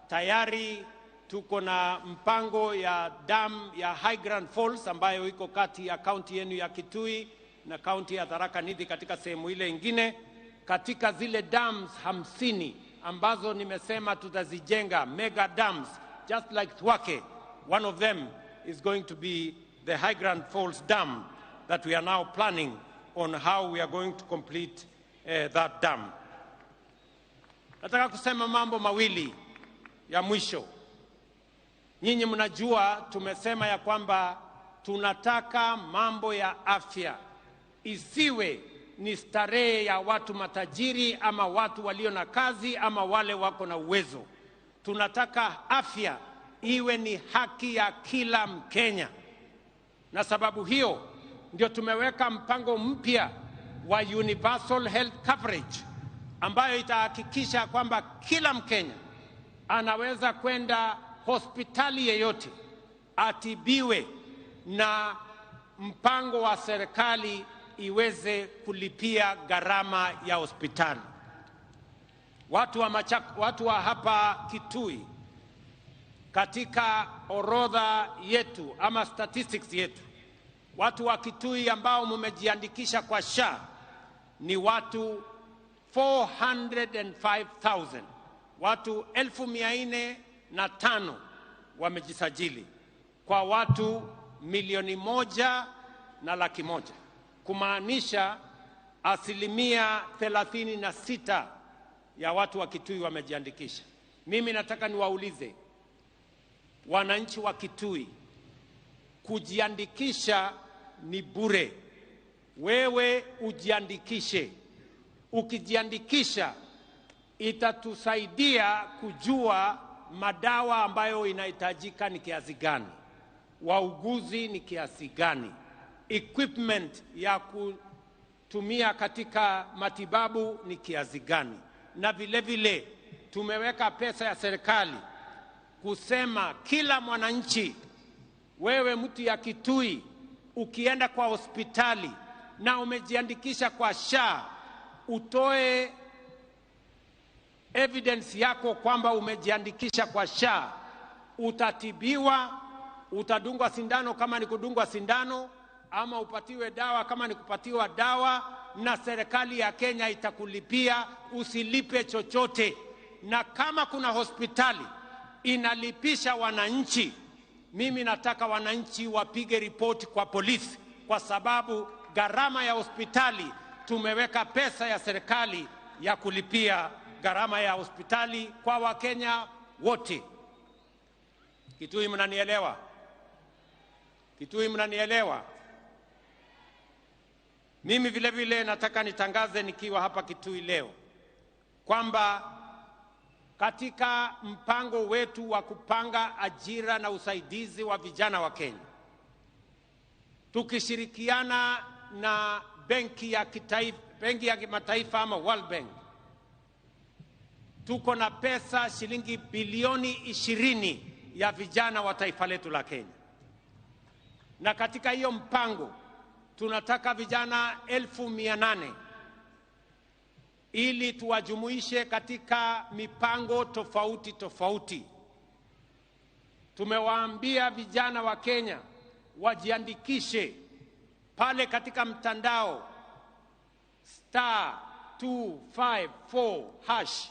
tayari tuko na mpango ya dam ya High Grand Falls ambayo iko kati ya kaunti yenu ya Kitui na kaunti ya Tharaka Nithi katika sehemu ile ingine. Katika zile dams 50 ambazo nimesema tutazijenga, mega dams, just like Thwake, one of them is going to be the High Grand Falls Dam that we are now planning on how we are going to complete that dam. Nataka kusema mambo mawili ya mwisho. Nyinyi mnajua tumesema ya kwamba tunataka mambo ya afya isiwe ni starehe ya watu matajiri ama watu walio na kazi ama wale wako na uwezo. Tunataka afya iwe ni haki ya kila Mkenya. Na sababu hiyo ndio tumeweka mpango mpya wa Universal Health Coverage ambayo itahakikisha kwamba kila Mkenya anaweza kwenda hospitali yeyote atibiwe na mpango wa serikali iweze kulipia gharama ya hospitali. Watu wa hapa Kitui, katika orodha yetu ama statistics yetu, watu wa Kitui ambao mmejiandikisha kwa SHA ni watu 405,000. Watu 405,000 wamejisajili kwa watu 1,100,000, kumaanisha 36% ya watu wa Kitui wamejiandikisha. Mimi nataka niwaulize wananchi wa Kitui, kujiandikisha ni bure. Wewe ujiandikishe. Ukijiandikisha itatusaidia kujua madawa ambayo inahitajika ni kiasi gani, wauguzi ni kiasi gani, equipment ya kutumia katika matibabu ni kiasi gani. Na vile vile tumeweka pesa ya serikali kusema kila mwananchi, wewe mtu ya Kitui, ukienda kwa hospitali na umejiandikisha kwa SHA, utoe evidence yako kwamba umejiandikisha kwa SHA, utatibiwa, utadungwa sindano kama ni kudungwa sindano, ama upatiwe dawa kama ni kupatiwa dawa, na serikali ya Kenya itakulipia, usilipe chochote. Na kama kuna hospitali inalipisha wananchi, mimi nataka wananchi wapige ripoti kwa polisi, kwa sababu gharama ya hospitali tumeweka pesa ya serikali ya kulipia gharama ya hospitali kwa Wakenya wote. Kitui, mnanielewa? Kitui, mnanielewa? Mimi vile vile nataka nitangaze nikiwa hapa Kitui leo kwamba katika mpango wetu wa kupanga ajira na usaidizi wa vijana wa Kenya, tukishirikiana na benki ya kitaifa, benki ya kimataifa ama World Bank, tuko na pesa shilingi bilioni 20 ya vijana wa taifa letu la Kenya, na katika hiyo mpango tunataka vijana 800,000 ili tuwajumuishe katika mipango tofauti tofauti. Tumewaambia vijana wa Kenya wajiandikishe pale katika mtandao *254#.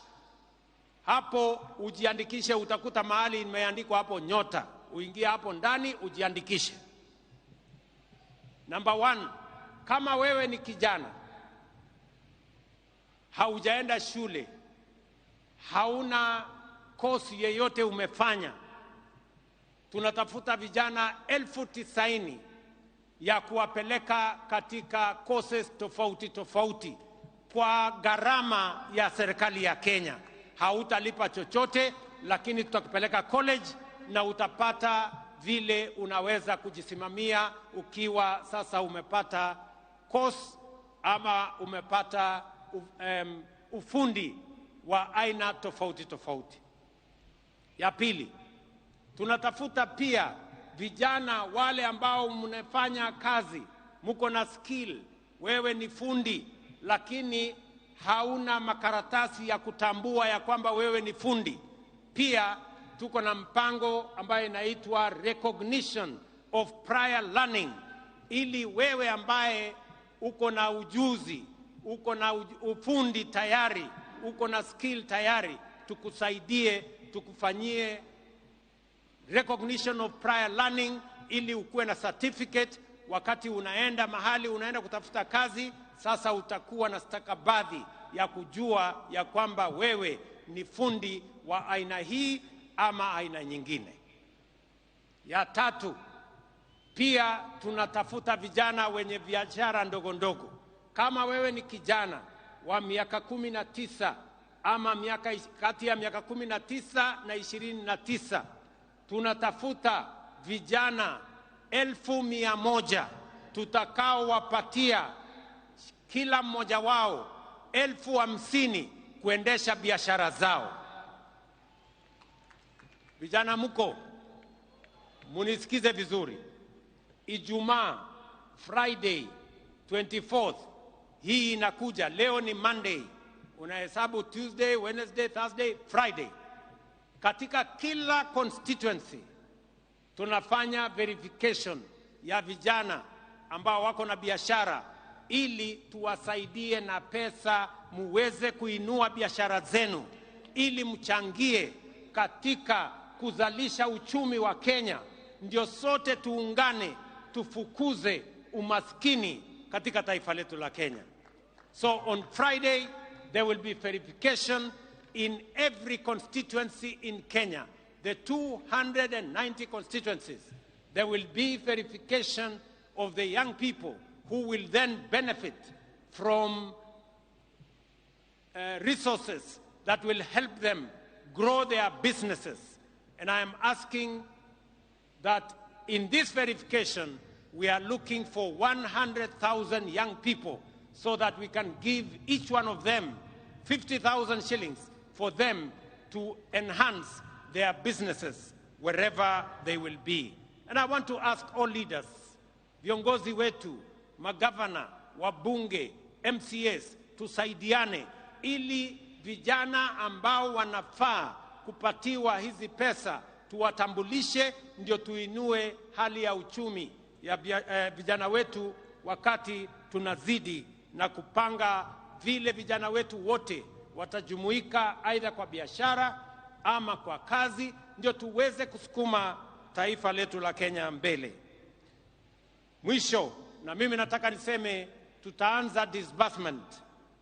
Hapo ujiandikishe, utakuta mahali imeandikwa hapo nyota, uingie hapo ndani ujiandikishe. Number 1, kama wewe ni kijana haujaenda shule, hauna kosi yeyote umefanya, tunatafuta vijana 90,000 ya kuwapeleka katika courses tofauti tofauti kwa gharama ya serikali ya Kenya. Hautalipa chochote, lakini tutakupeleka college na utapata vile unaweza kujisimamia ukiwa sasa umepata course ama umepata ufundi wa aina tofauti tofauti. Ya pili, tunatafuta pia vijana wale ambao mnafanya kazi, mko na skill, wewe ni fundi lakini hauna makaratasi ya kutambua ya kwamba wewe ni fundi. Pia tuko na mpango ambayo inaitwa recognition of prior learning, ili wewe ambaye uko na ujuzi, uko na ufundi tayari, uko na skill tayari, tukusaidie, tukufanyie recognition of prior learning ili ukuwe na certificate. Wakati unaenda mahali, unaenda kutafuta kazi, sasa utakuwa na stakabadhi ya kujua ya kwamba wewe ni fundi wa aina hii ama aina nyingine. Ya tatu, pia tunatafuta vijana wenye biashara ndogo ndogo. Kama wewe ni kijana wa miaka 19 ama miaka kati ya miaka 19 na 29, tunatafuta vijana 100,000 tutakaowapatia kila mmoja wao 50,000 kuendesha biashara zao. Vijana mko, munisikize vizuri. Ijumaa, Friday 24th, hii inakuja, leo ni Monday, unahesabu Tuesday, Wednesday, Thursday, Friday. Katika kila constituency tunafanya verification ya vijana ambao wako na biashara ili tuwasaidie na pesa muweze kuinua biashara zenu, ili mchangie katika kuzalisha uchumi wa Kenya. Ndio sote tuungane tufukuze umaskini katika taifa letu la Kenya. So on Friday there will be verification in every constituency in Kenya, the 290 constituencies. There will be verification of the young people who will then benefit from resources that will help them grow their businesses. And I am asking that in this verification, we are looking for 100,000 young people so that we can give each one of them 50,000 shillings for them to enhance their businesses wherever they will be. And I want to ask all leaders, viongozi wetu, magavana, wabunge, MCAs, tusaidiane ili vijana ambao wanafaa kupatiwa hizi pesa tuwatambulishe, ndio tuinue hali ya uchumi ya vijana wetu, wakati tunazidi na kupanga vile vijana wetu wote watajumuika aidha kwa biashara ama kwa kazi, ndio tuweze kusukuma taifa letu la Kenya mbele. Mwisho, na mimi nataka niseme tutaanza disbursement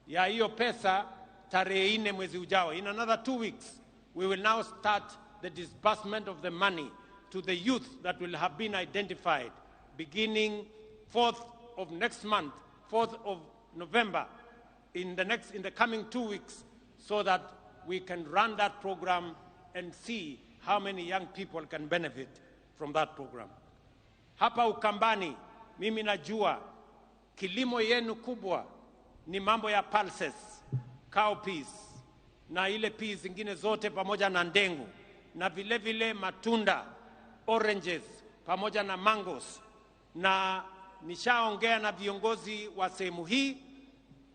ya hiyo pesa tarehe 4 mwezi ujao. In another 2 weeks, we will now start the disbursement of the money to the youth that will have been identified beginning 4th of next month, 4th of November, in the coming 2 weeks, so that we can run that program and see how many young people can benefit from that program. Hapa Ukambani, mimi najua kilimo yenu kubwa ni mambo ya pulses, cowpeas na ile peas zingine zote pamoja na ndengu na vile vile matunda, oranges pamoja na mangoes. Na nishaongea na viongozi wa sehemu hii,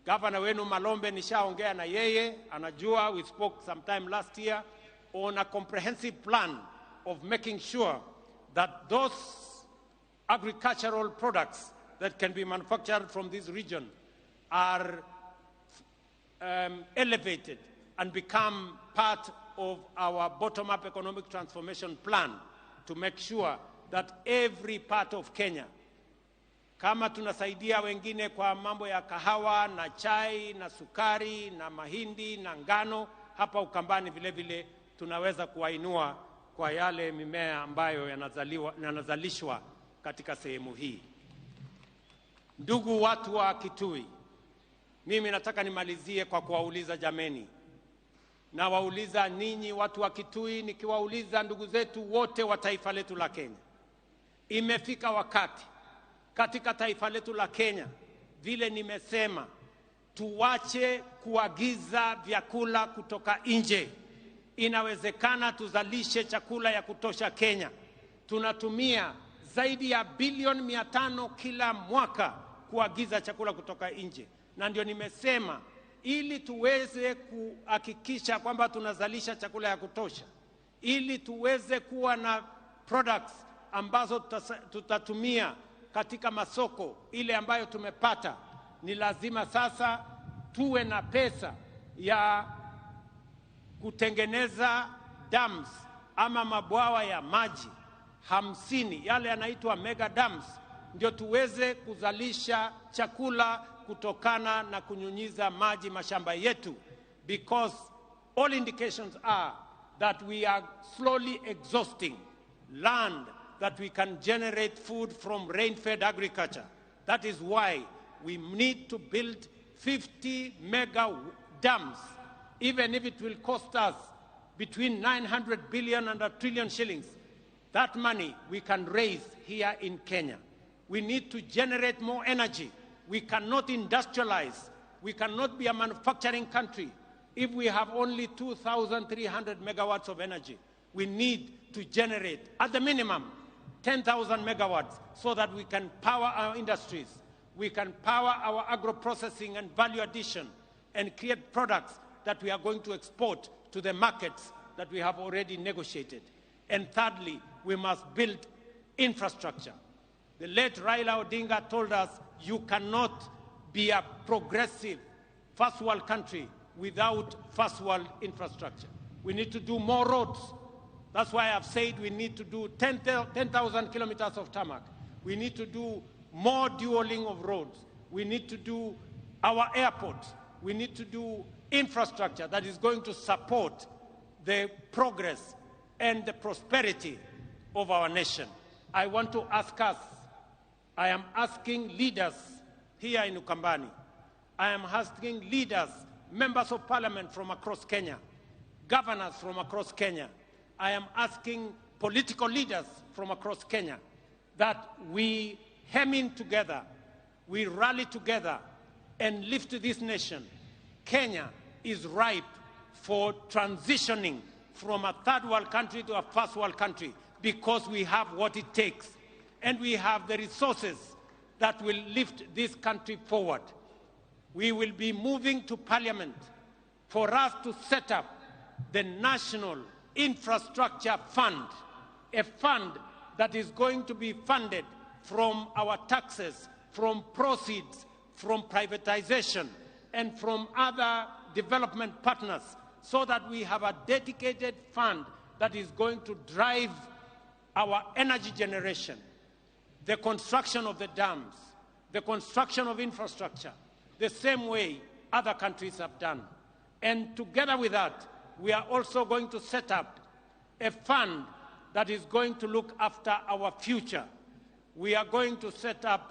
gavana wenu Malombe nishaongea na yeye, anajua, we spoke sometime last year on a comprehensive plan of making sure that those agricultural products that can be manufactured from this region are elevated and become part of our bottom-up economic transformation plan to make sure that every part of Kenya, kama tunasaidia wengine kwa mambo ya kahawa na chai na sukari na mahindi na ngano, hapa Ukambani vile vile tunaweza kuwainua kwa yale mimea ambayo yanazalishwa katika sehemu hii. Ndugu watu wa Kitui, mimi nataka nimalizie kwa kuwauliza jameni. Na wauliza ninyi watu wa Kitui, nikiwauliza ndugu zetu wote wa taifa letu la Kenya. Imefika wakati katika taifa letu la Kenya, vile nimesema, tuwache kuagiza vyakula kutoka nje. Inawezekana tuzalishe chakula ya kutosha Kenya. Tunatumia zaidi ya bilioni 500 kila mwaka kuagiza chakula kutoka nje. Na ndio nimesema, ili tuweze kuhakikisha kwamba tunazalisha chakula ya kutosha, ili tuweze kuwa na products ambazo tutatumia katika masoko ile ambayo tumepata, ni lazima sasa tuwe na pesa ya kutengeneza dams ama mabwawa ya maji 50, yale yanaitwa mega dams, ndio tuweze kuzalisha chakula kutokana na kunyunyiza maji mashamba yetu, because all indications are that we are slowly exhausting land that we can generate food from rain-fed agriculture. That is why we need to build 50 mega dams, even if it will cost us between 900 billion and 1 trillion shillings. That money we can raise here in Kenya. We need to generate more energy. We cannot industrialize. We cannot be a manufacturing country if we have only 2,300 megawatts of energy. We need to generate, at the minimum, 10,000 megawatts so that we can power our industries, we can power our agro-processing and value addition, and create products that we are going to export to the markets that we have already negotiated. And thirdly, we must build infrastructure. The late Raila Odinga told us, you cannot be a progressive first world country without first world infrastructure. We need to do more roads. That's why I've said we need to do 10,000 kilometers of tarmac. We need to do more dualling of roads. We need to do our airports. We need to do infrastructure that is going to support the progress and the prosperity of our nation. I want to ask us, I am asking leaders here in Ukambani, I am asking leaders, members of parliament from across Kenya, governors from across Kenya, I am asking political leaders from across Kenya that we hem in together, we rally together and lift this nation. Kenya is ripe for transitioning from a third world country to a first world country because we have what it takes and we have the resources that will lift this country forward. We will be moving to parliament for us to set up the National Infrastructure Fund, a fund that is going to be funded from our taxes, from proceeds, from privatization, and from other development partners, so that we have a dedicated fund that is going to drive our energy generation, the construction of the dams, the construction of infrastructure, the same way other countries have done. And together with that, we are also going to set up a fund that is going to look after our future. We are going to set up